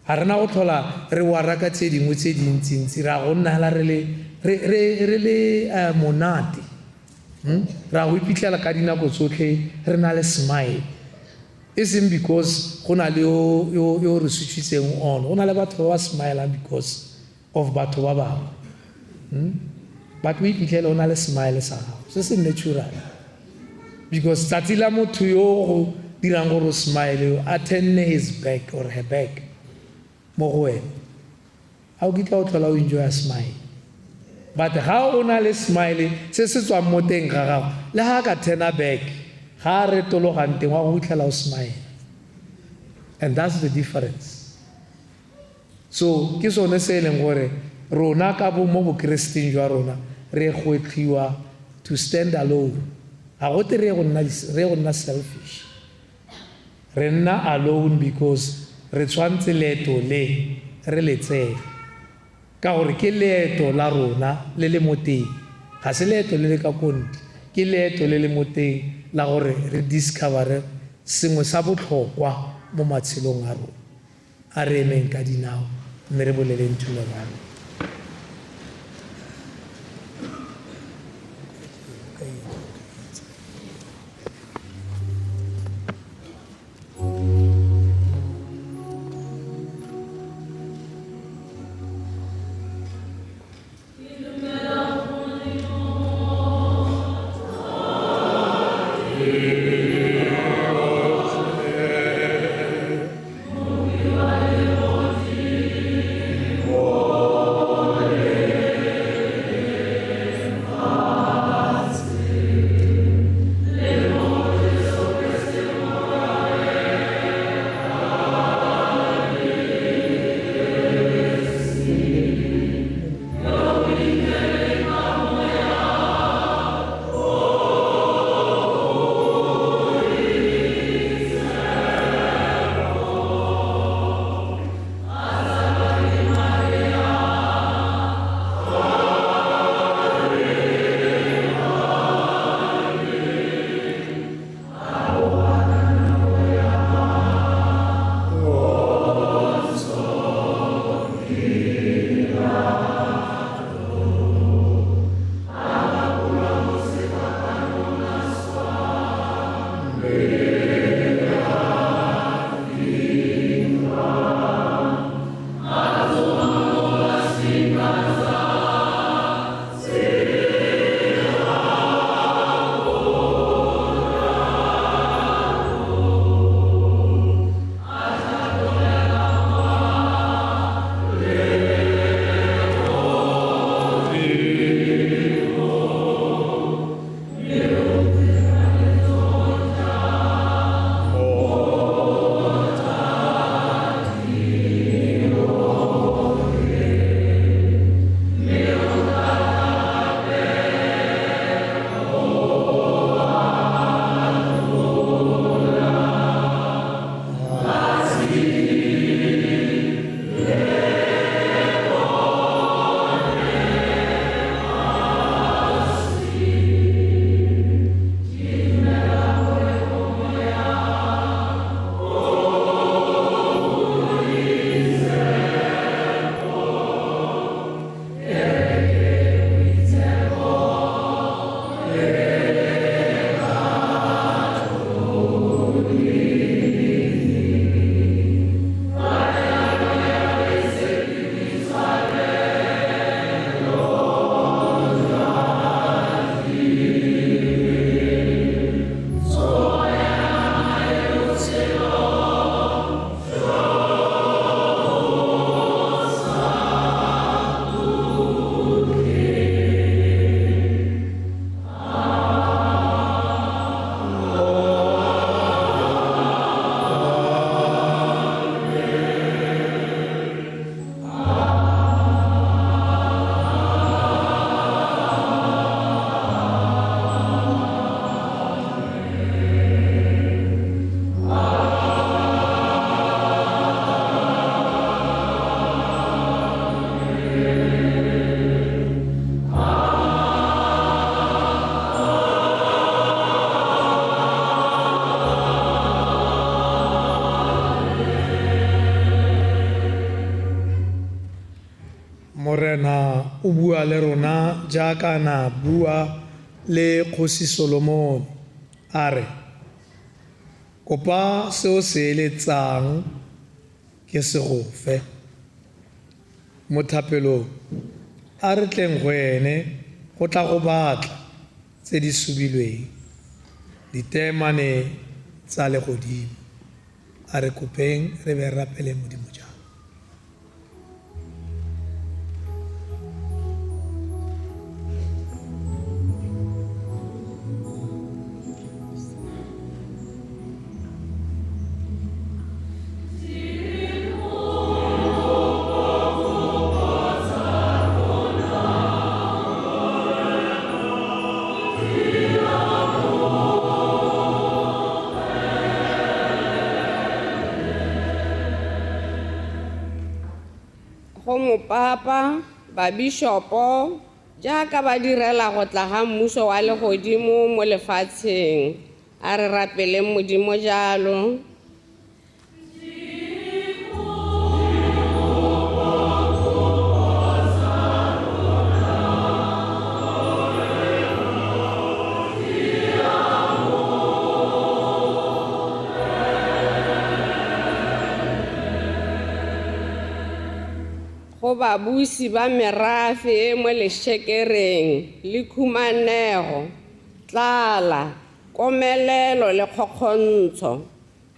Ga rena go tlhola re wara ka tse dingwe tse dintsintsi, ra go nna hela re le monate. Ra go iphitlhela ka dinako tsotlhe re na le smile, e seng because go na le yo re switchitseng on. Go na le batho ba ba smilang because of batho ba bangwe. But o iphitlhele o na le smile sa gago se se natural, because tsatsi la motho yo go dirang gore o smile a turn his back or her back mo go wena, ga o kitla o tlhola o enjoy a smile. But ga o na le smile se se tswang mo teng ga gago, le ga ka turn back, ga a retologang teng wa go fitlhela o smile. And that's the difference. So ke sone se e leng gore rona ka bo mo bokereseteng jwa rona re gwetlhiwa to stand alone. Ga gote re go nna selfish, re nna alone because re tshwanetse leeto le re le tseye, ka gore ke leeto la rona le le mo teng, ga se leeto le le ka ko ntle, ke leeto le le mo teng la gore re discovere sengwe sa botlhokwa mo matshelong a rona. A re emeng ka dinao mme re boleleng tumelo ya rona. Morena o bua le rona jaaka na bua le kgosi Solomon, a re kopa seo se eletsang ke se go fe. Mo thapelong a re tleng go ene go tla go batla tse di subilweng, diteemane tsa legodimo. A re kopeng re be re rapele Modimo jang. mopapa, babishopo, jaaka ba direla go tla ga mmuso wa legodimo mo lefatsheng. A re rapeleng Modimo jalo. Go babusi ba merafe e mo lešekereng le khumanego, tlala, komelelo le kgokgontsho.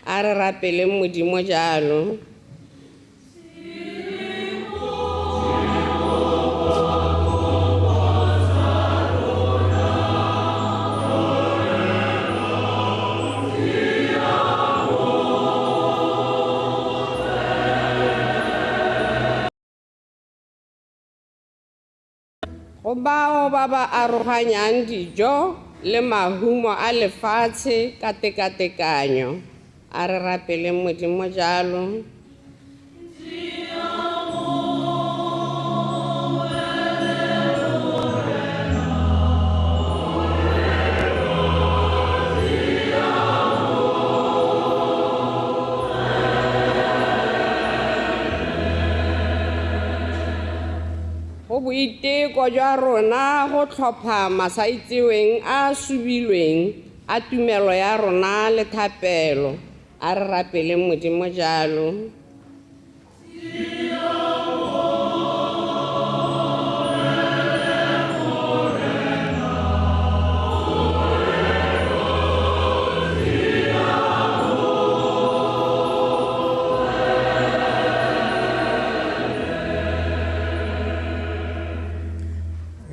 A re rapeleng Modimo jalo. Go bao ba ba aroganyang dijo le mahumo a lefatshe ka tekatekanyo. A re rapeleng Modimo jalo. Go boiteko jwa rona go tlhopha masaitseweng a a subilweng a tumelo ya rona le thapelo. A re rapeleng Modimo jalo.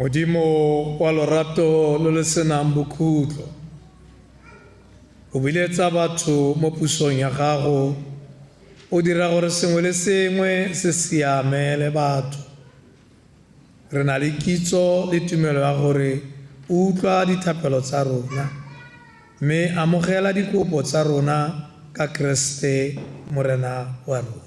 Modimo wa lorato lo le senang bokhutlo, o biletsa batho mo pusong ya gago, o dira gore sengwe le sengwe se siamele batho. Re na le kitso le tumelo ya gore o utlwa dithapelo tsa rona, mme amogela dikopo tsa rona ka Kreste Morena wa rona.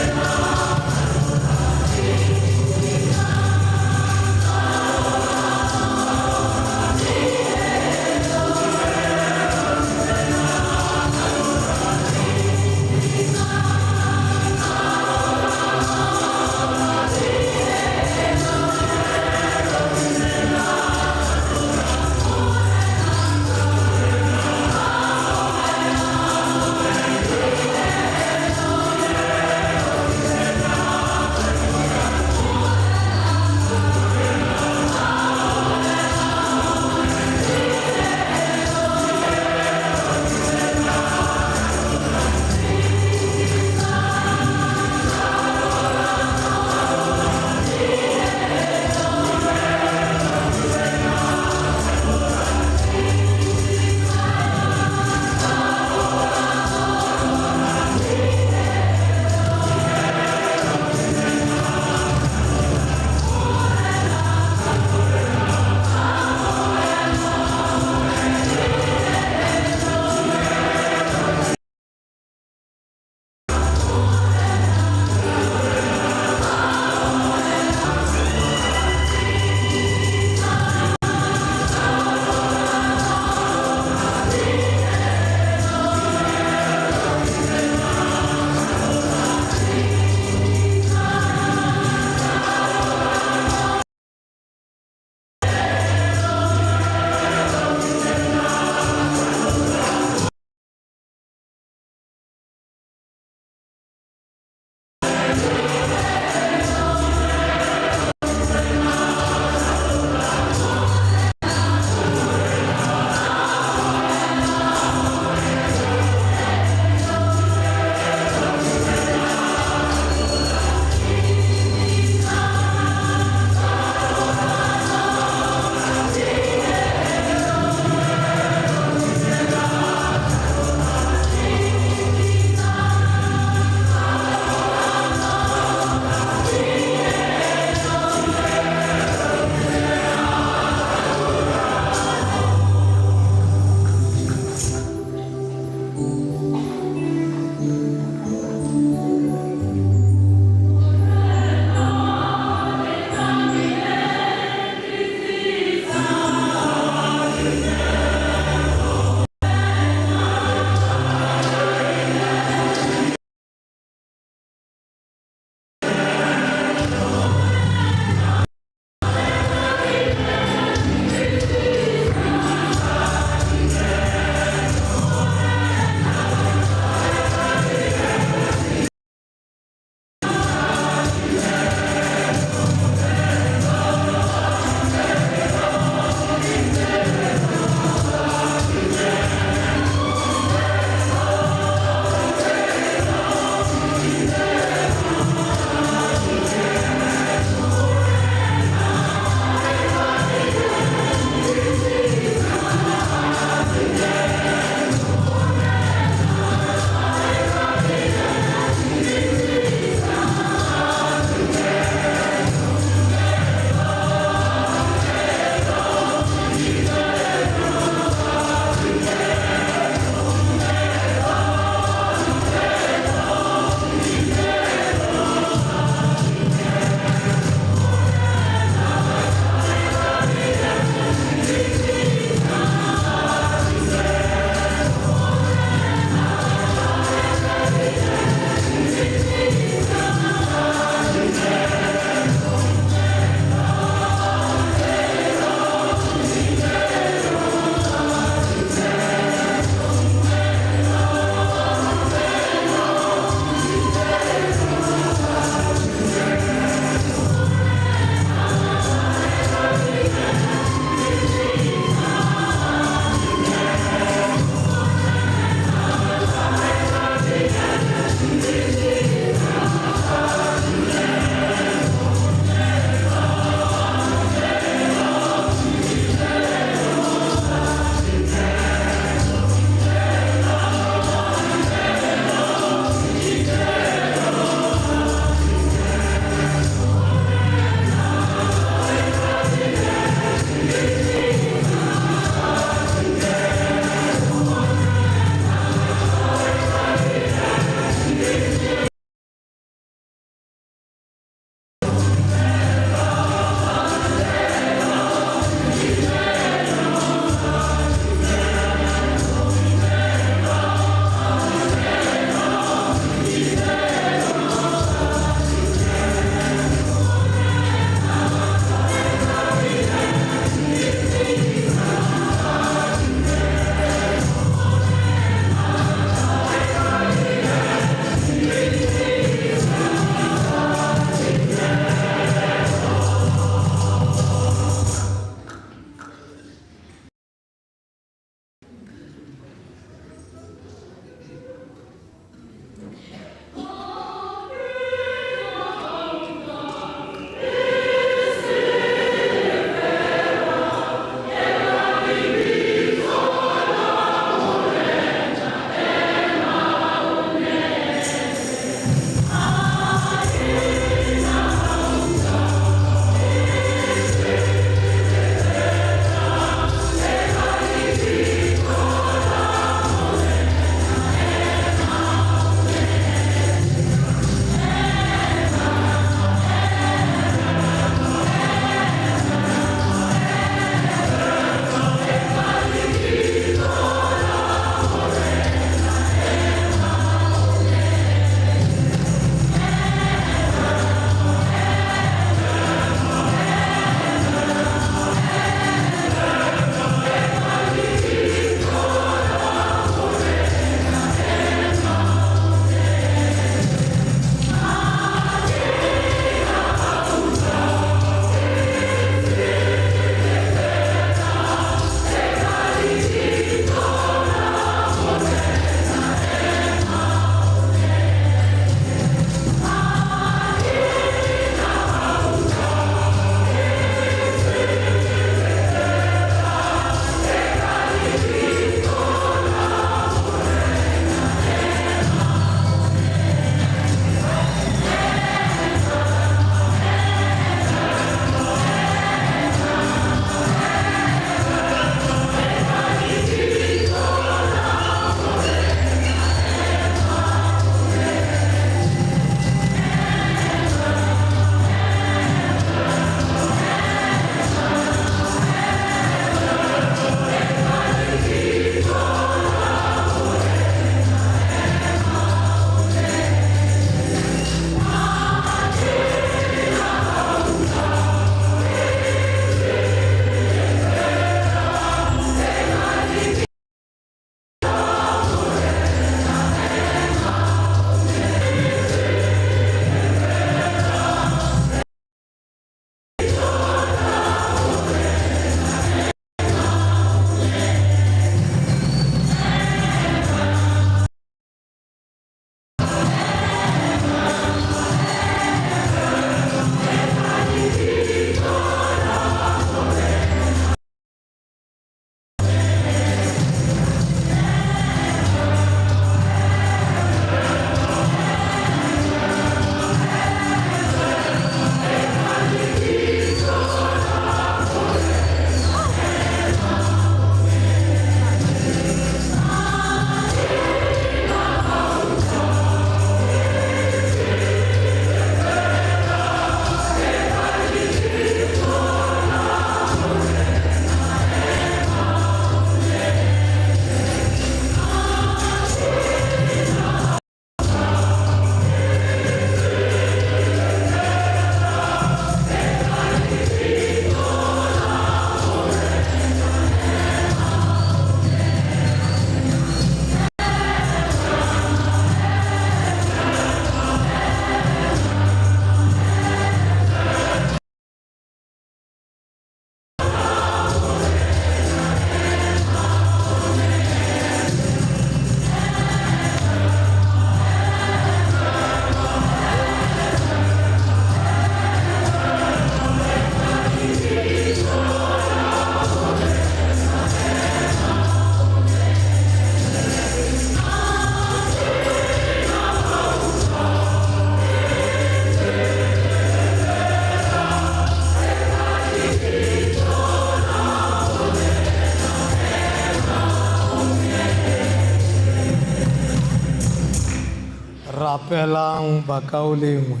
Rapelang bakaulengwe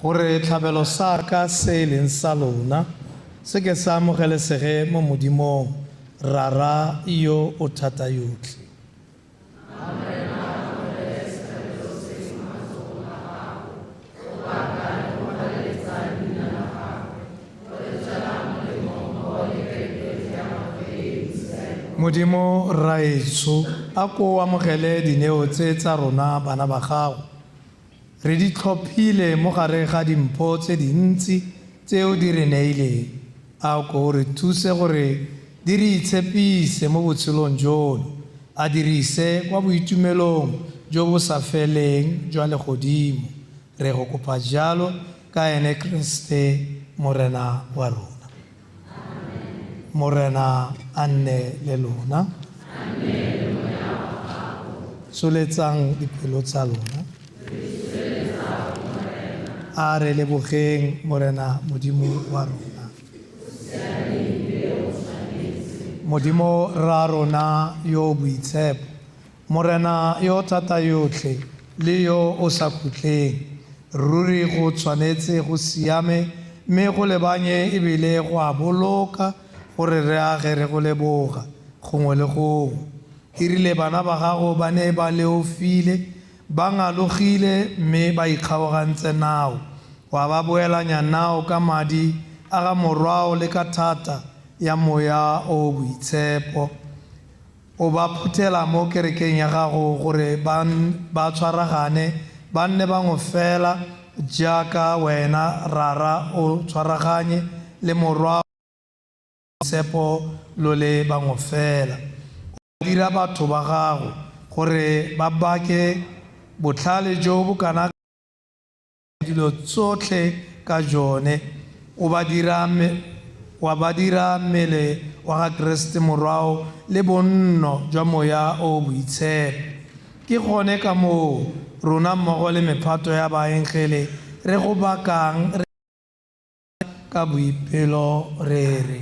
gore tlhabelo sa ka se e leng sa lona se ke sa amogelesege mo Modimong Rara yo o thata yotlhe. Modimo Rraetsho, a ko o amogele dineo tse tsa rona bana ba gago. Re di tlhophile mo gare ga dimpho tse dintsi tse o di re neileng. A ko o re thuse gore di re itshepise mo botshelong jono, a dirise kwa boitumelong jo bo sa feleng jwa legodimo. Re go kopa jalo ka ene Kriste Morena wa rona. Morena a nne le lona. Tsholetsang dipelo tsa lona. A re lebogeng Morena Modimo wa rona. Modimo ra rona yo o boitshepo, Morena yo o thata yotlhe le yo o sa khutleng, ruri go tshwanetse go siame mme go lebanye ebile go a boloka gore re age re go leboga gongwe le gongwe. E rile bana ba gago ba ne ba leofile, ba ngalogile mme ba ikgaogantse nao, wa ba boelanya nao ka madi a ga morwao le ka thata ya moya o boitshepo. O ba phuthela mo kerekeng ya gago gore ba tshwaragane, ba nne bangwe fela jaaka wena Rara o tshwaraganye le morwa tshepo lo le bangwe fela. O dira batho ba gago gore ba bake botlhale jo bo kana dilo tsotlhe ka jone. O ba dira wa ba dira mmele wa ga Kriste morwao le bonno jwa moya o boitshepo. Ke gone ka moo rona mmogo le mephato ya baengele re go bakang re ka boipelo re re.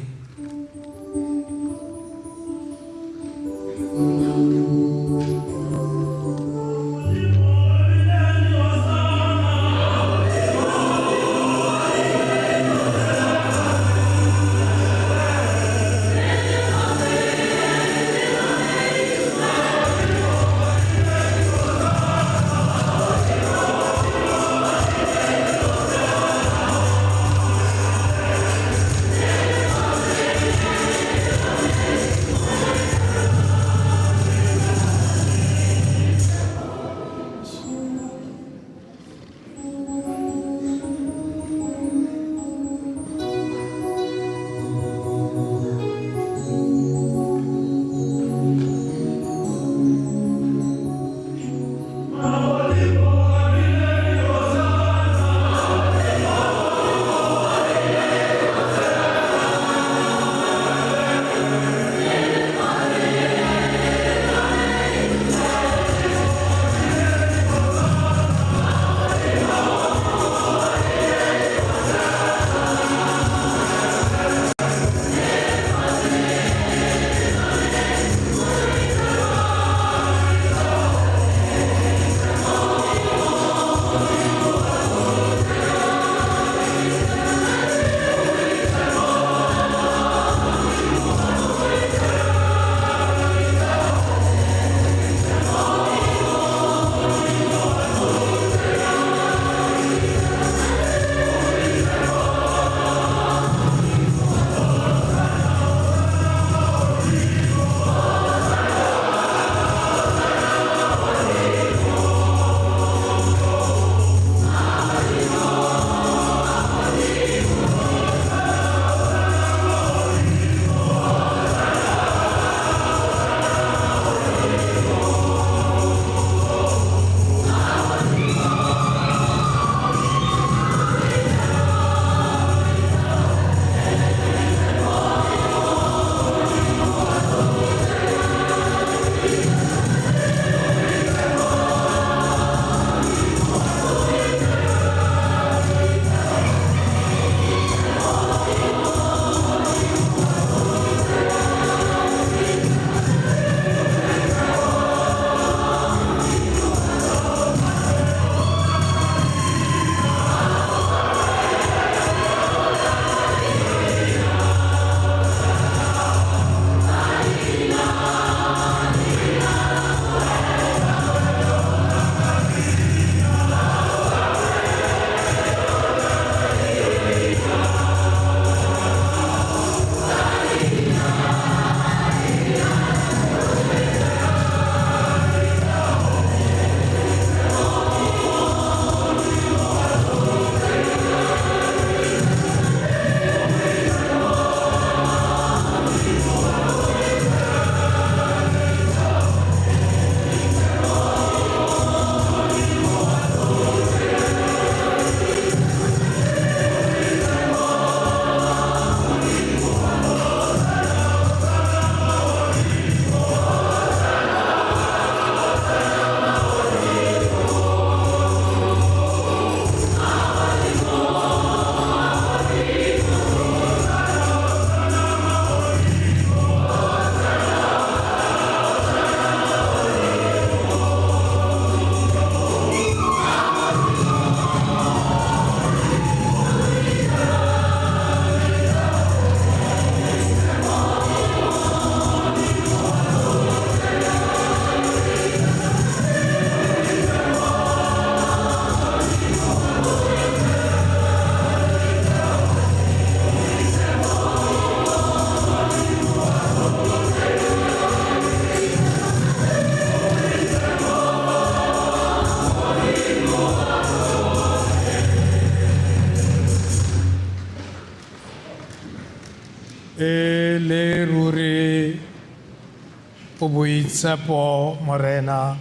O boitshepo Morena,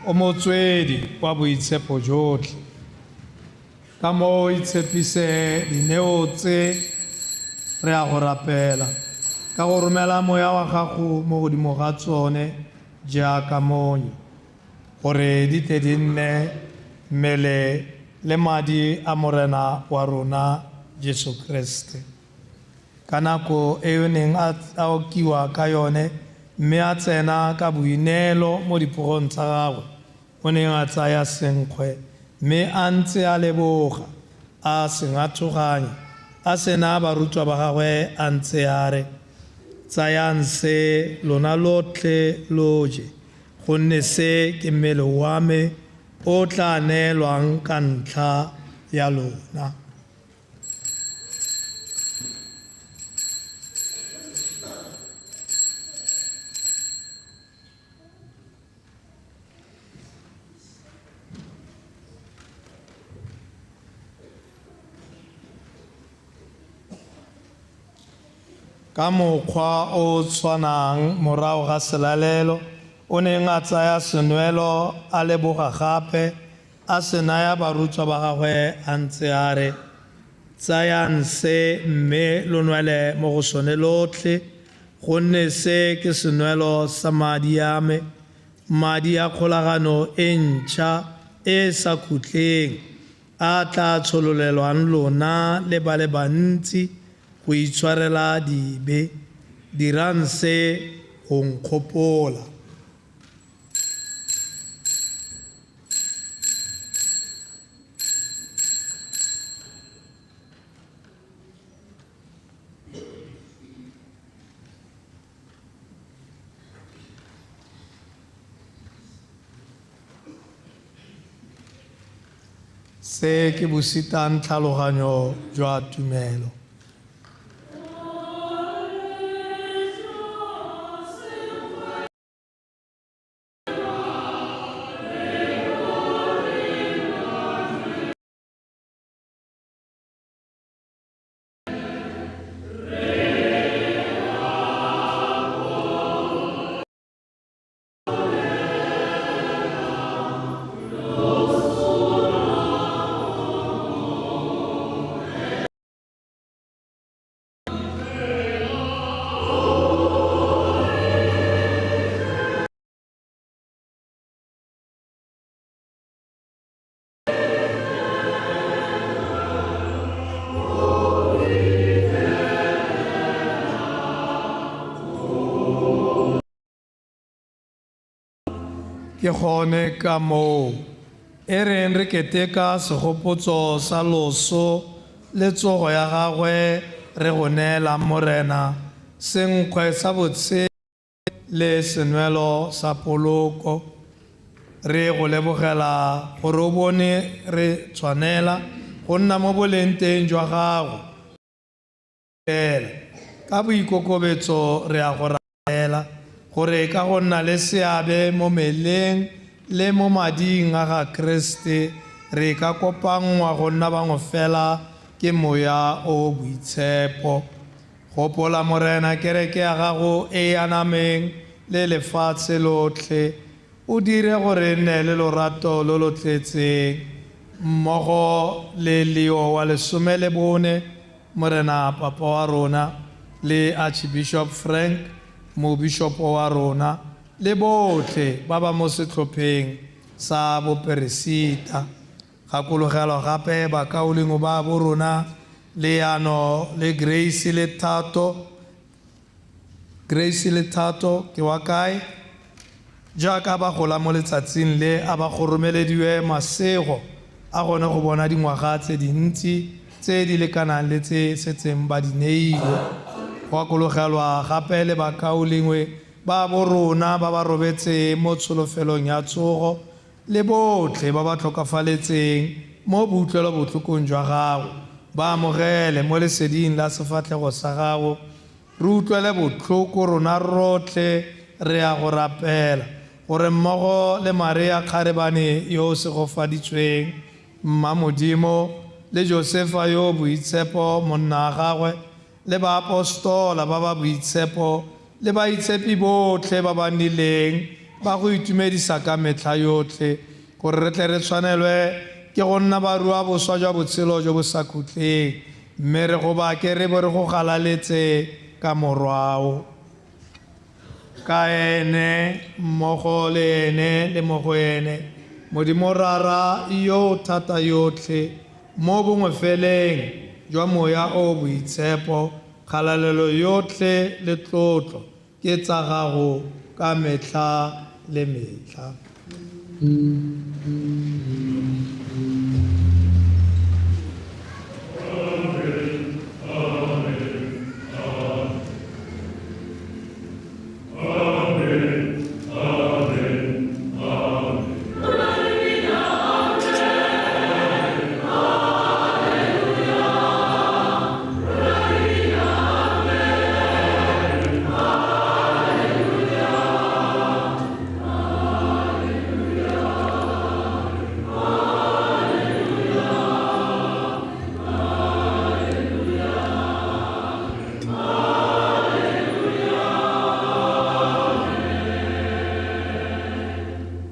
o motswedi wa boitshepo jotlhe. Ka moo itshepise dineo tse re a go rapela ka go romela moya wa gago mo godimo ga tsone jaaka monyo, gore di tle di nne mmele le madi a Morena wa rona Jesu Kriste. Ka nako e o neng a okiwa ka yone mme a tsena ka boineelo mo dipogong tsa gagwe, o neng a tsaya senkgwe mme a ntse a leboga, a se ngathoganya, a se naya barutwa ba gagwe a ntse a re, tsayang se lona lotlhe lo je, gonne se ke mmele wa me o tla neelwang ka ntlha ya lona. Ka mokgwa o tshwanang morago ga selalelo, o neng a tsaya senwelo a leboga gape, a se naya barutwa ba gagwe a ntse a re, tsayang se mme lo nwele mo go sone lotlhe, gonne se ke senwelo sa madi a me, madi a kgolagano e ntšha e sa khutleng, a tla tshololelwang lona le ba le bantsi go itshwarela dibe. Dirang se go nkgopola. Se ke bositang tlhaloganyo jwa tumelo. Ke gone ka moo e reng re keteka segopotso sa loso le tsogo ya gagwe re go neelang Morena senkgwe sa botshelo le senwelo sa poloko. Re go lebogela gore o bone re tshwanela go nna mo boleng teng jwa gago. Ka boikokobetso re a go rapela gore ka go nna le seabe mo mmeleng le mo mading a ga Kriste re ka kopanngwa go nna bangwe fela ke moya o boitshepo. Gopola Morena kereke ya gago e anameng le lefatshe lotlhe, o dire gore nne le lorato lo lo tletseng mmogo le Leo wa 14 Morena Papa wa rona le Archbishop Frank mobishopo wa rona le botlhe ba ba mo setlhopheng sa boperesita. Gakologelwa gape bakaulengwe ba bo rona Leano le Grace le Thato. Grace le Thato ke wa kae? Jaaka ba gola mo letsatsing le a ba goromelediwe masego a gone go bona dingwaga tse dintsi tse di lekanang le tse setseng ba di neilwe. Go akologelwa gape le bakaulengwe ba bo rona ba ba robetseng mo tsholofelong ya tsogo le botlhe ba ba tlhokafaletseng mo boutlwelobotlhokong jwa gago, ba amogele mo leseding la sefatlhego sa gago. Re utlwele botlhoko rona rotlhe re a go rapela gore mmogo le Maria kgarebane yo o segofaditsweng, Mma Modimo, le Josefa yo o boitshepo monna wa gagwe, le baapostola ba ba boitshepo le baitshepi botlhe ba ba nnileng ba go itumedisa ka metlha yotlhe, gore re tle re tshwanelwe ke go nna barua boswa jwa botshelo jo bo sa khutleng, mme re go bake re bo re go galaletse ka morwao. Ka ene, mmogo le ene le mo go ene, Modimo Rara yo o thata yotlhe, mo bongwefeleng jwa Moya o o Boitshepo, kgalalelo yotlhe le tlotlo ke tsa gago ka metlha le metlha.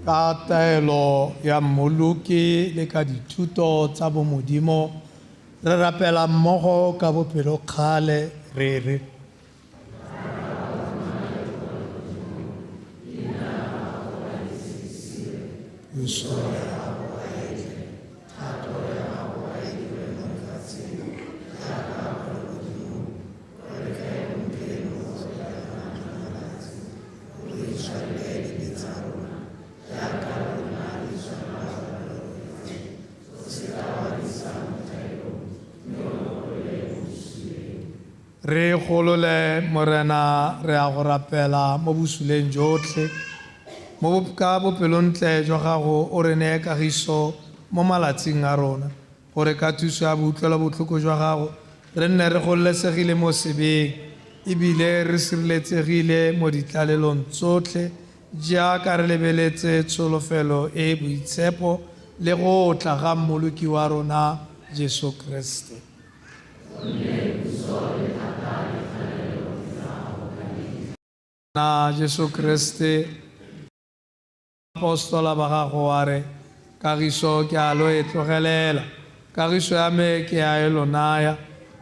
Ka taelo ya Mmoloki le ka dithuto tsa bomodimo, re rapela mmogo ka bopelokgale re re: Puso ya gago a e tle, thato ya gago a e dirwe mo lefatsheng jaaka kwa legodimong. O re fe gompieno dijo tsa rona tsa malatsi, o re itshwarele dibe tsa rona jaaka le rona re itshwarela ba ba re leofetseng. O se ka wa re isa mo thaelong, mme o re golole mo bosuleng. Re golole, Morena, re a go rapela mo bosuleng jotlhe. Mo ka bopelontle jwa gago o re neye kagiso mo malatsing a rona, gore ka thuso ya boutlwelo botlhoko jwa gago re nne re gololesegile mo sebeng, ebile re sireletsegile mo ditlalelong tsotlhe, jaaka re lebeletse tsholofelo e e boitshepo le go tla ga Mmoloki wa rona Jesu Kriste. Na Jesu Kriste, apostola ba gago wa re, kagiso ke a lo e tlogelela, kagiso ya me ke a e lo naya,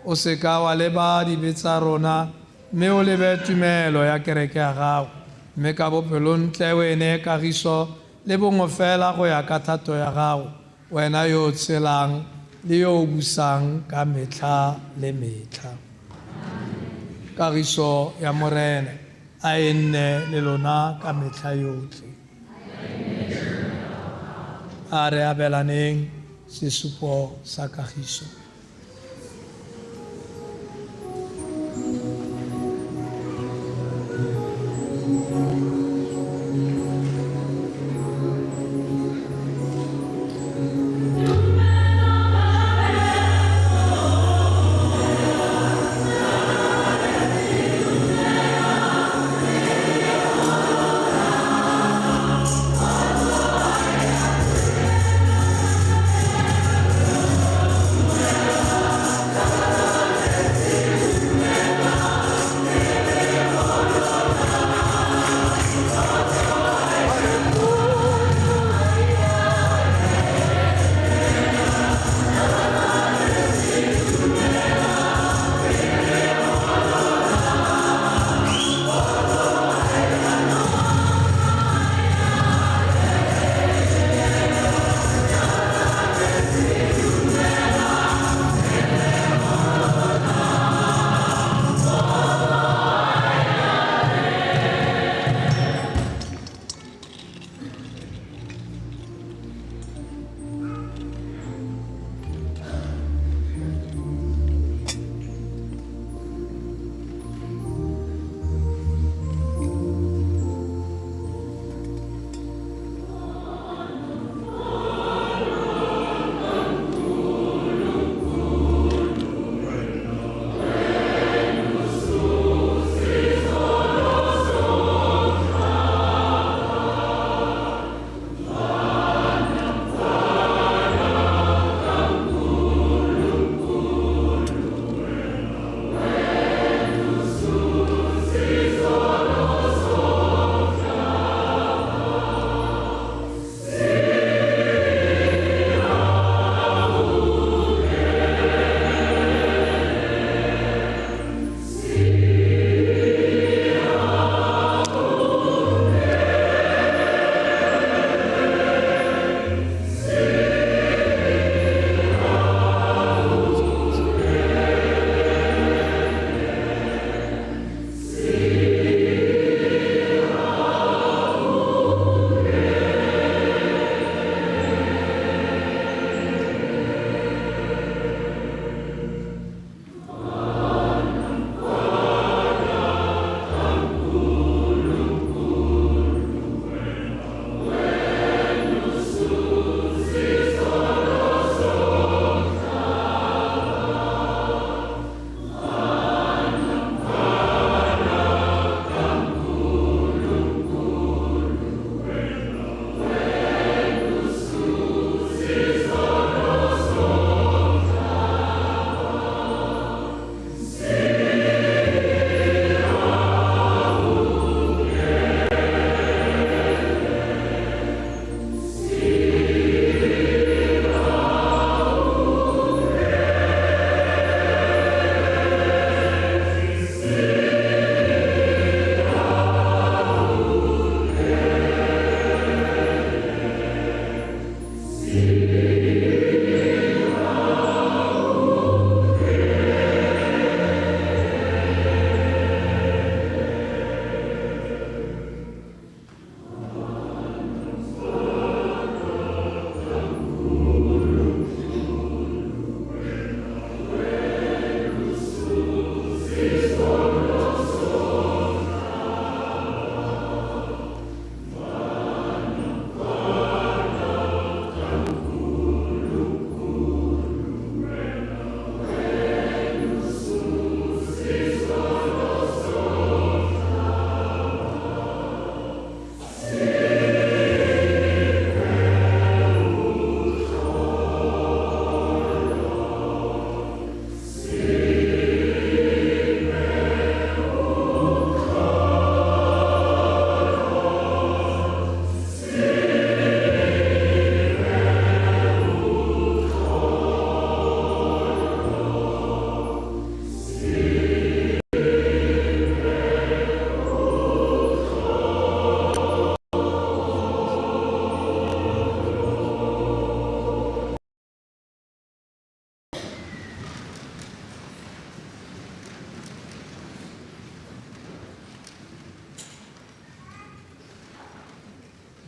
o se ka wa leba dibe tsa rona, mme o lebe tumelo ya kereke ya gago, mme ka bopelontle o e neye kagiso le bongwe fela go ya ka thato ya gago, wena yo o tshelang le yo o busang ka metlha le metlha. Kagiso ya Morena a e nne le lona ka metlha yotlhe. A re abelaneng sesupo sa kagiso.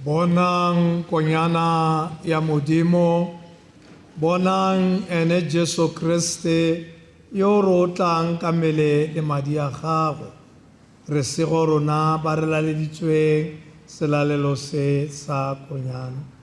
Bonang konyana ya Modimo, bonang ene Jesu Kriste yo re o tlang ka mmele le madi a gagwe. Re sego rona ba re laleditsweng selalelo se sa konyana.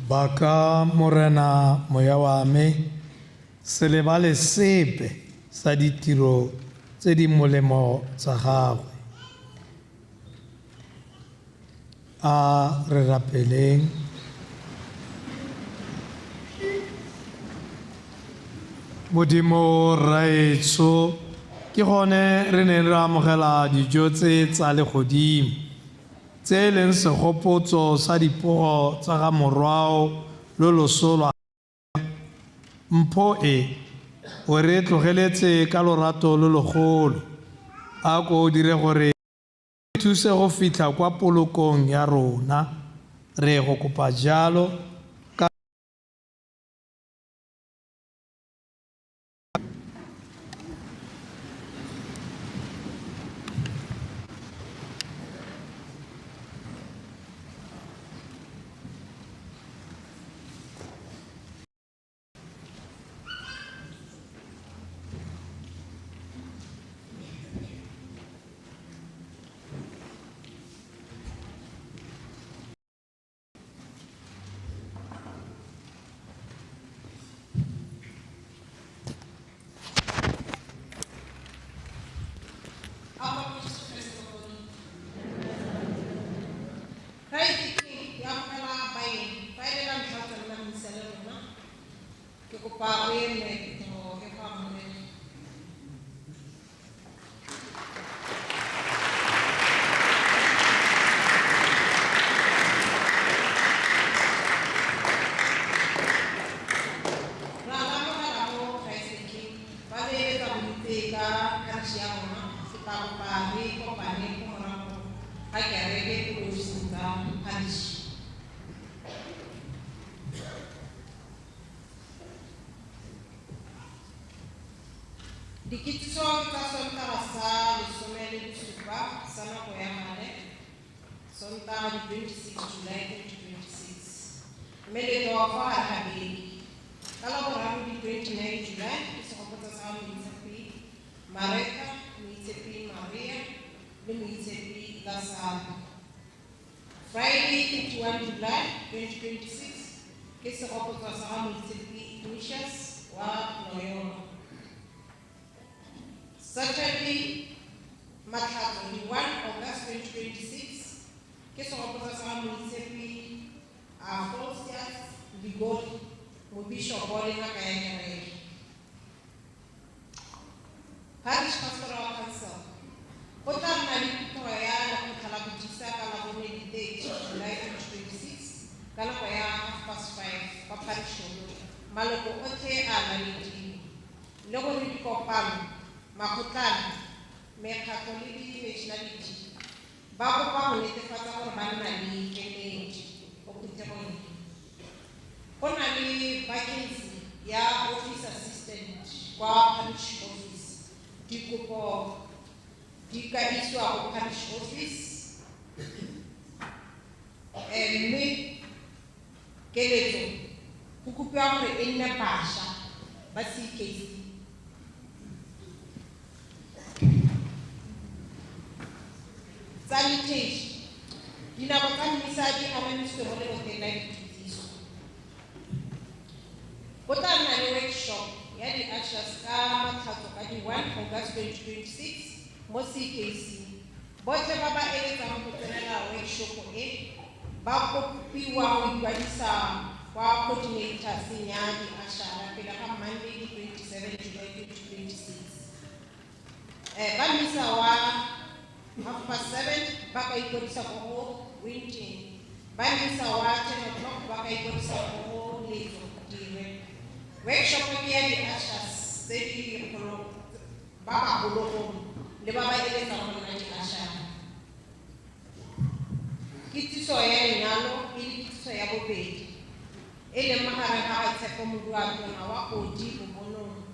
Baka Morena moya wa me, se lebale sepe sa ditiro tse di molemo tsa gagwe. A re rapeleng. Modimo Rraetsho, ke gone re neng re amogela dijo tse tsa legodimo, tse e leng segopotso sa dipogo tsa ga morwao lo loso lwa mpho e o re tlogeletse ka lorato lo logolo. A ko o dire gore thuse go fitlha kwa polokong ya rona. Re go kopa jalo ka Christ King ya amogela baeng fa e le la ntlha o tswelela misa le rona, ke kopa o eme phuthego e go amogele. Ra la amogela mo Christ King, ba beeletsa go itse ka parish ya rona, ke tla kopa re kopane ko morago ga kereke ko diofising tsa parish. Dikitsiso tsa Sontaga sa 17 sa nako ya gale, Sontaga di 26 July 2026. Meletlo wa fa gare ga beke. Ka Laboraro di 29 July ke segopotso sa Moitshepi Mareka, Moitshepi Maria le Moitshepi Lasaro. Friday 31 July 2026 ke segopotso sa Moitshepi Ignatius wa Loyola. Saturday Matlhatso di 1 August 2026 ke segopotso sa Moitshepi Faustus Ligori, mobishopo le ngaka ya kereke. Parish Pastoral Council go tla nna le phuthego ya lekgotla la bodisa ka Labone di 30 July 2026 ka nako ya 5:30 kwa parish hall. Maloko otlhe a lalediwa le gore dikopano, makgotlana, mekgatlho le di-nationality ba kopa go netefatsa gore ba nna le kemedi mo phuthegong e. Go na le vacancy ya office assistant kwa parish office. Dikopo di ka isiwa go parish office, mme keletso go kopiwa gore e nne bašwa ba CKC. Tsa liturgy, dinako tsa mmisa di anamisiwe mo leboteng la dikitsiso. Go tla nna le workshop ya di-ushers ka Matlhatso ka di 1 August 2026 mo CKC. Botlhe ba ba eletsang go tsenela workshop e ba kopiwa go ikwadisa kwa coordinators ya di-ushera pele ga Monday di 27 July 2026. Ba mmisa wa 7:30 ba ka ikwadisa ko go Winton. Ba mmisa wa 10 o'clock ba ka ikwadisa ko go Letso Dire. Workshop ke ya di-ushers tse di kgolo, ba bagologolo le ba ba eletsang go nna di-ushera. Kitsiso ya lenyalo e le kitsiso ya bobedi e leng magareng ga ga Tshepo Moruatona wa Odi Bobonong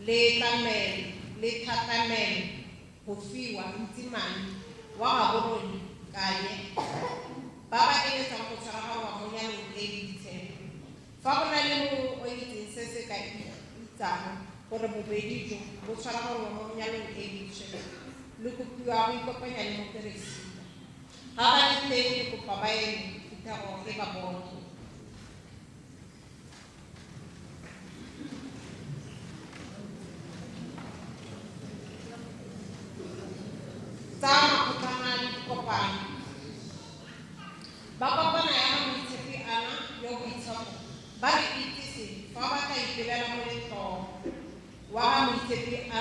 le Tlamelo le Thatamelo go fiwa Ntsimane wa Gaborone Kanye ba ba eletsang go tshwaraganngwa mo nyalong e e boitshepo. Fa go na le mongwe o itseng se se ka itsang gore bobedi jo bo tshwaraganngwa mo nyalong e e boitshepo, le kopiwa go ikopanya le moperesita. Ga ba le teng ke kopa ba eme phuthego e ba bone.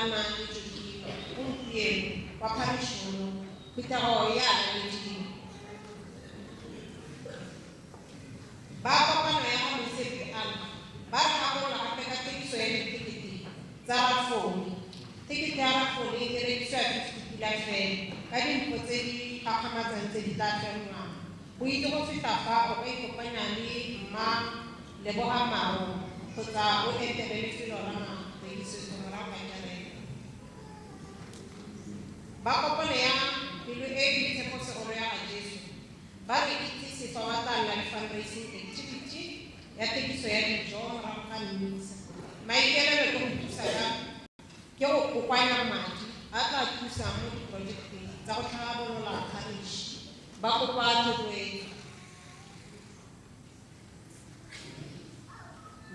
Pulana le Jokima gompieno kwa pharishong phuthego ya lalediwa. Ba kopano ya ga Moitshepi Alma ba re gakolola gape ka thekiso ya dithekete tsa rafole. Thekete ya rafole e rekisiwa 50 pula fela ka dimpho tse di gakgamatsang tse di tla fenngwang. Go itse go feta fa o ka ikopanya le Mma Leboga Maro kgotsa o etele lefelo la marekisetso morago ga kereke. Ba kopano ya pelo e e boitshepo segolo ya ga Jesu ba re itsise fa ba tla nna le fundraising activity ya thekiso ya dijo morago ga mmisa. Maikaelelo ke go thusa ka ke go kokoanya madi a tla thusang mo diprojecteng tsa go tlhabolola parish. Ba kopa thotloetso.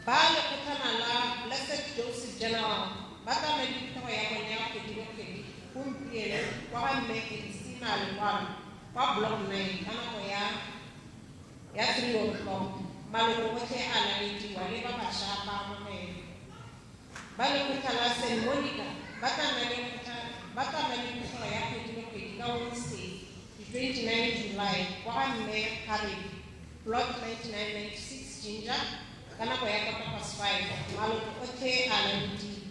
Ba lekgotlana la Blessed Joseph General ba tla nna le phuthego ya bone ya kgwedi le kgwedi gompieno kwa ga Mme Elisina Lekwalo kwa Block 9 ka nako ya ya 3 o'clock. Maloko otlhe a lalediwa le ba bašwa ba amogelwa. Ba lekgotla la St. Monica ba tla nna le ba tla nna le phuthego ya kgwedi le kgwedi ka Wednesday di 29 July kwa ga Mme Harry plot 9996 Ginger ka nako ya 5:15. Maloko otlhe a lalediwa.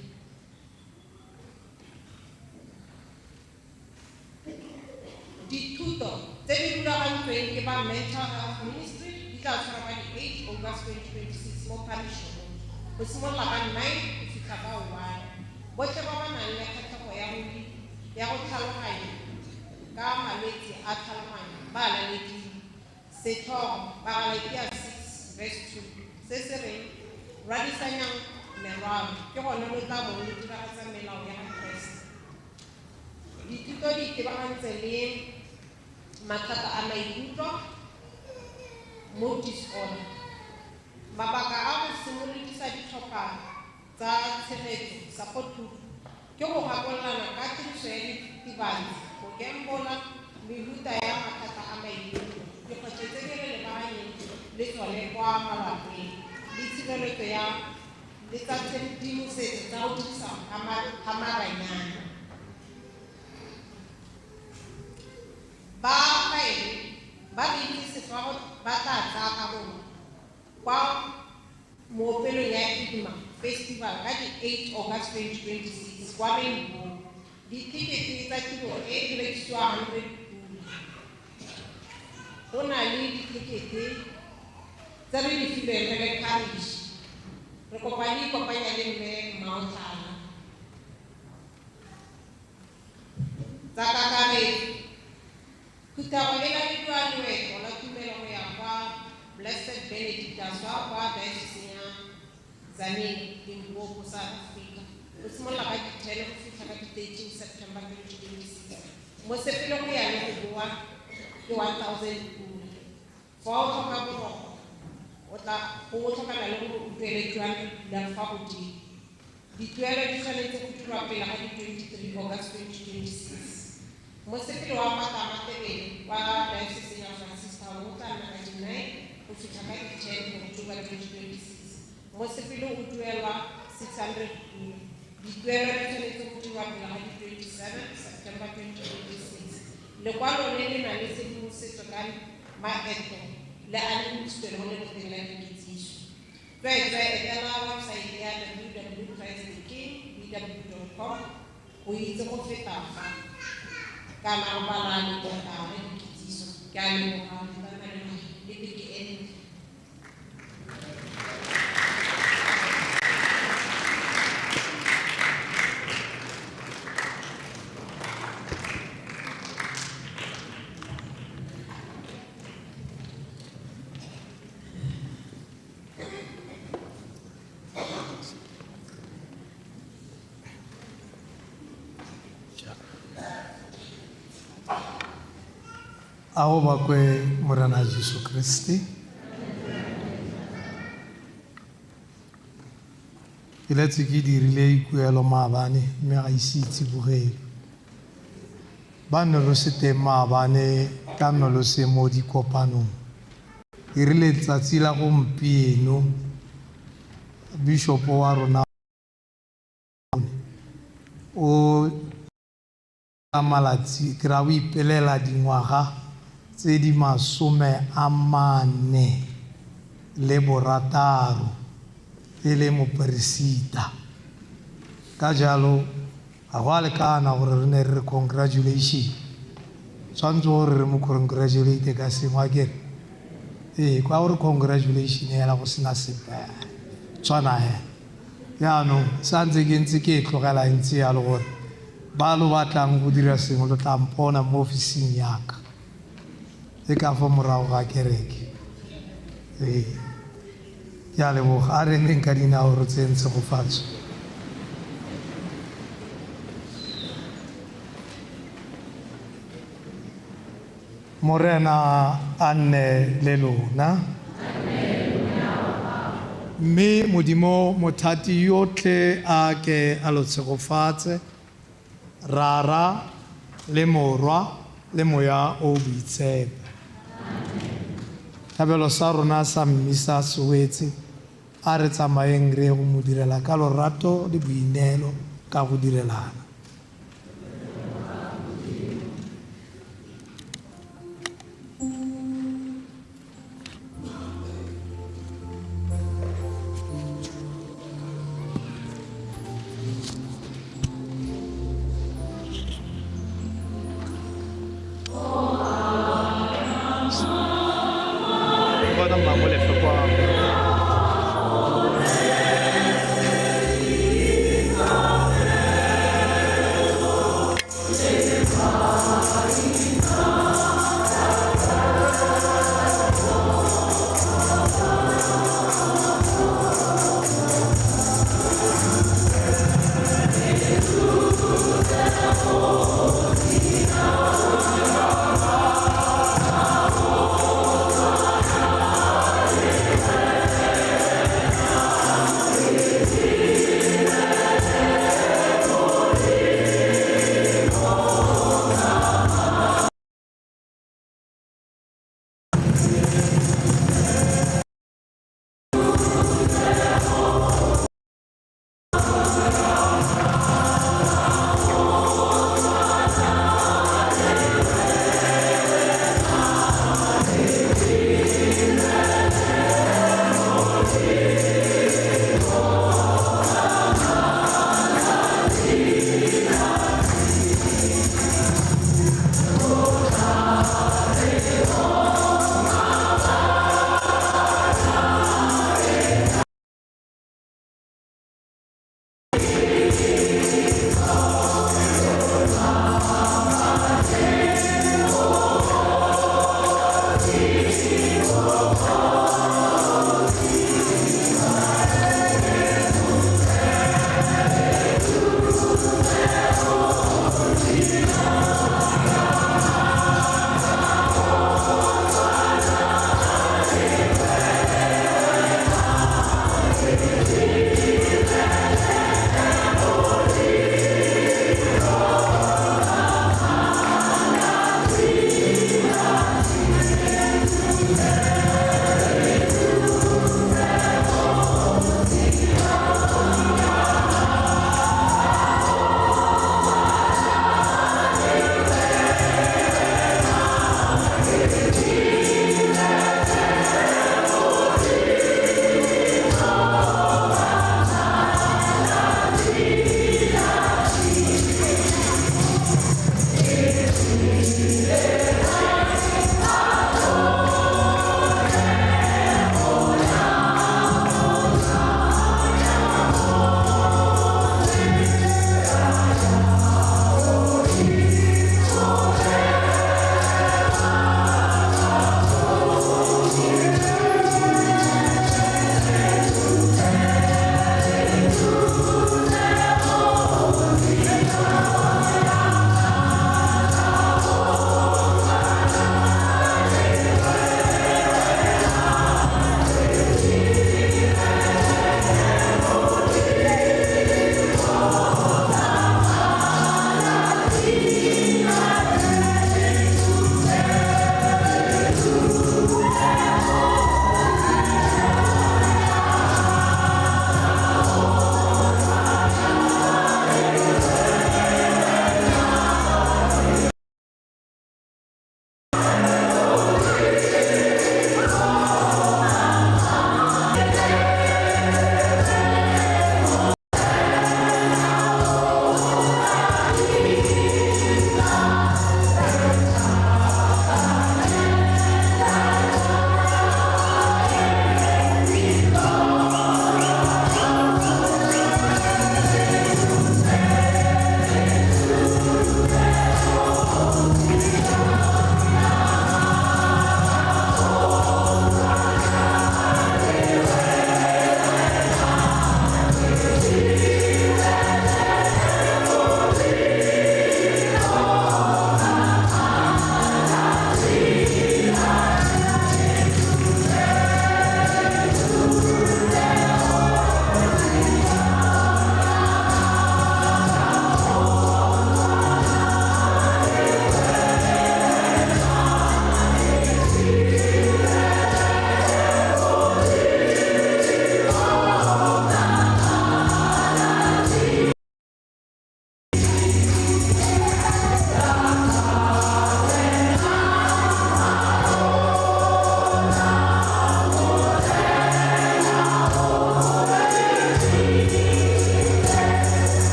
Dithuto tse di rulagantsweng ke ba Mental Health Ministry di tla tshwarwa ka di 8 August 2026 mo pharishong go simolola ka 9 go fitlha ka 1. Botlhe ba ba nang le kgatlhego ya go ya go tlhaloganya ka malwetse a tlhaloganyo ba lalediwa. Setlhogo Bagalatia 6 verse 2 se se reng rwadisanyang merwalo ke gone lo tla bong lo diragatsa melao ya ga Keresete. Dithuto di itebagantse le mathata a maikutlo, mood disorder. Mabaka a go simolodisa ditlhopha tsa tshegetso support group ke go gakololana ka tiriso ya diritibatsi, go gembola, mehuta ya mathata a maikutlo, dikgwetlho tse di re lebaganyeng le tsone kwa malapeng, le tshireletso ya le tsa tshedimosetso tsa go dirisa ga maranyane. Ba faele ba re itsise fa ba tla tsaya karolo kwa moopelong ya Idma Festival ka di 8 August 2026 kwa Rainbow. Dithekete tsa tiro e di rekisiwa 100 pula. Go na le dithekete tse re di filweng re le parish. Re kopa le ikopanya le mme Mmaotlhana. Tsa kakaretso. Phuthego e lalediwa loeto la tumelo go ya kwa Blessed Benedictus wa kwa diocese ya Tzaneen, Limpopo, South Africa. Go simolola ka di 10 go fitlha ka di 13 September 2026. Mosepele go ya le go boa ke 1000 pula. Fa o tlhoka boroko o tla go tlhokana le gore o duele 200 pula fa godimo. Dituelo di tshwanetse go dirwa pele ga di 23 August 2026. Mosepele wa Matama-Tebele kwa diocese ya Francistown o tla nna ka di 9 go fitlha ka di 10 October 2026. Mosepele o duelwa 600 pula. Dituelo di tshwanetse go dirwa pele ga di 27 September 2026. Lekwalo le le nang le tshedimosetso ka maeto le a lebisitswe mo leboteng la dikitsiso. Tsweetswee etela website ya www.christthekingvw.com go itse go feta fa kana go bala lebota la dikitsiso. Ke a leboga le tla nna le beke e ntle. A go bakwe Morena Jesu Kriste. Ke letse ke dirile ikuelo maabane mme ga ise e tsibogele. Ba ne lo se teng maabane ka nne lo se mo dikopanong. E rile letsatsi la gompieno bishopo wa rona O malatsi ke ra o ipelela dingwaga tse di 46 e le moperesita. Ka jalo ga go a lekana gore re ne re re congratulation, tshwanetse gore re mo congratulate ka sengwe akere. Ee, kwa gore congratulation hela go sena sepe tshwana he. Jaanong sa ntse ke ntse ke e tlogela ntse yalo gore ba lo batlang go dira sengwe lo tla mpona mo ofising yaka e ka fa morago ga kereke. Ee, ke a leboga. A re emeng ka dinao re tseyeng tshegofatso. Morena a nne le lona. Mme Modimo mothati yotlhe a ke a lo tshegofatse, Rara le Morwa le Moya o Boitshepo. Thabelo sa rona sa mmisa se wetse, a re tsamayeng re ye go mo direla ka lorato le boineelo ka go direlana. Bona Mmamolefe kwa.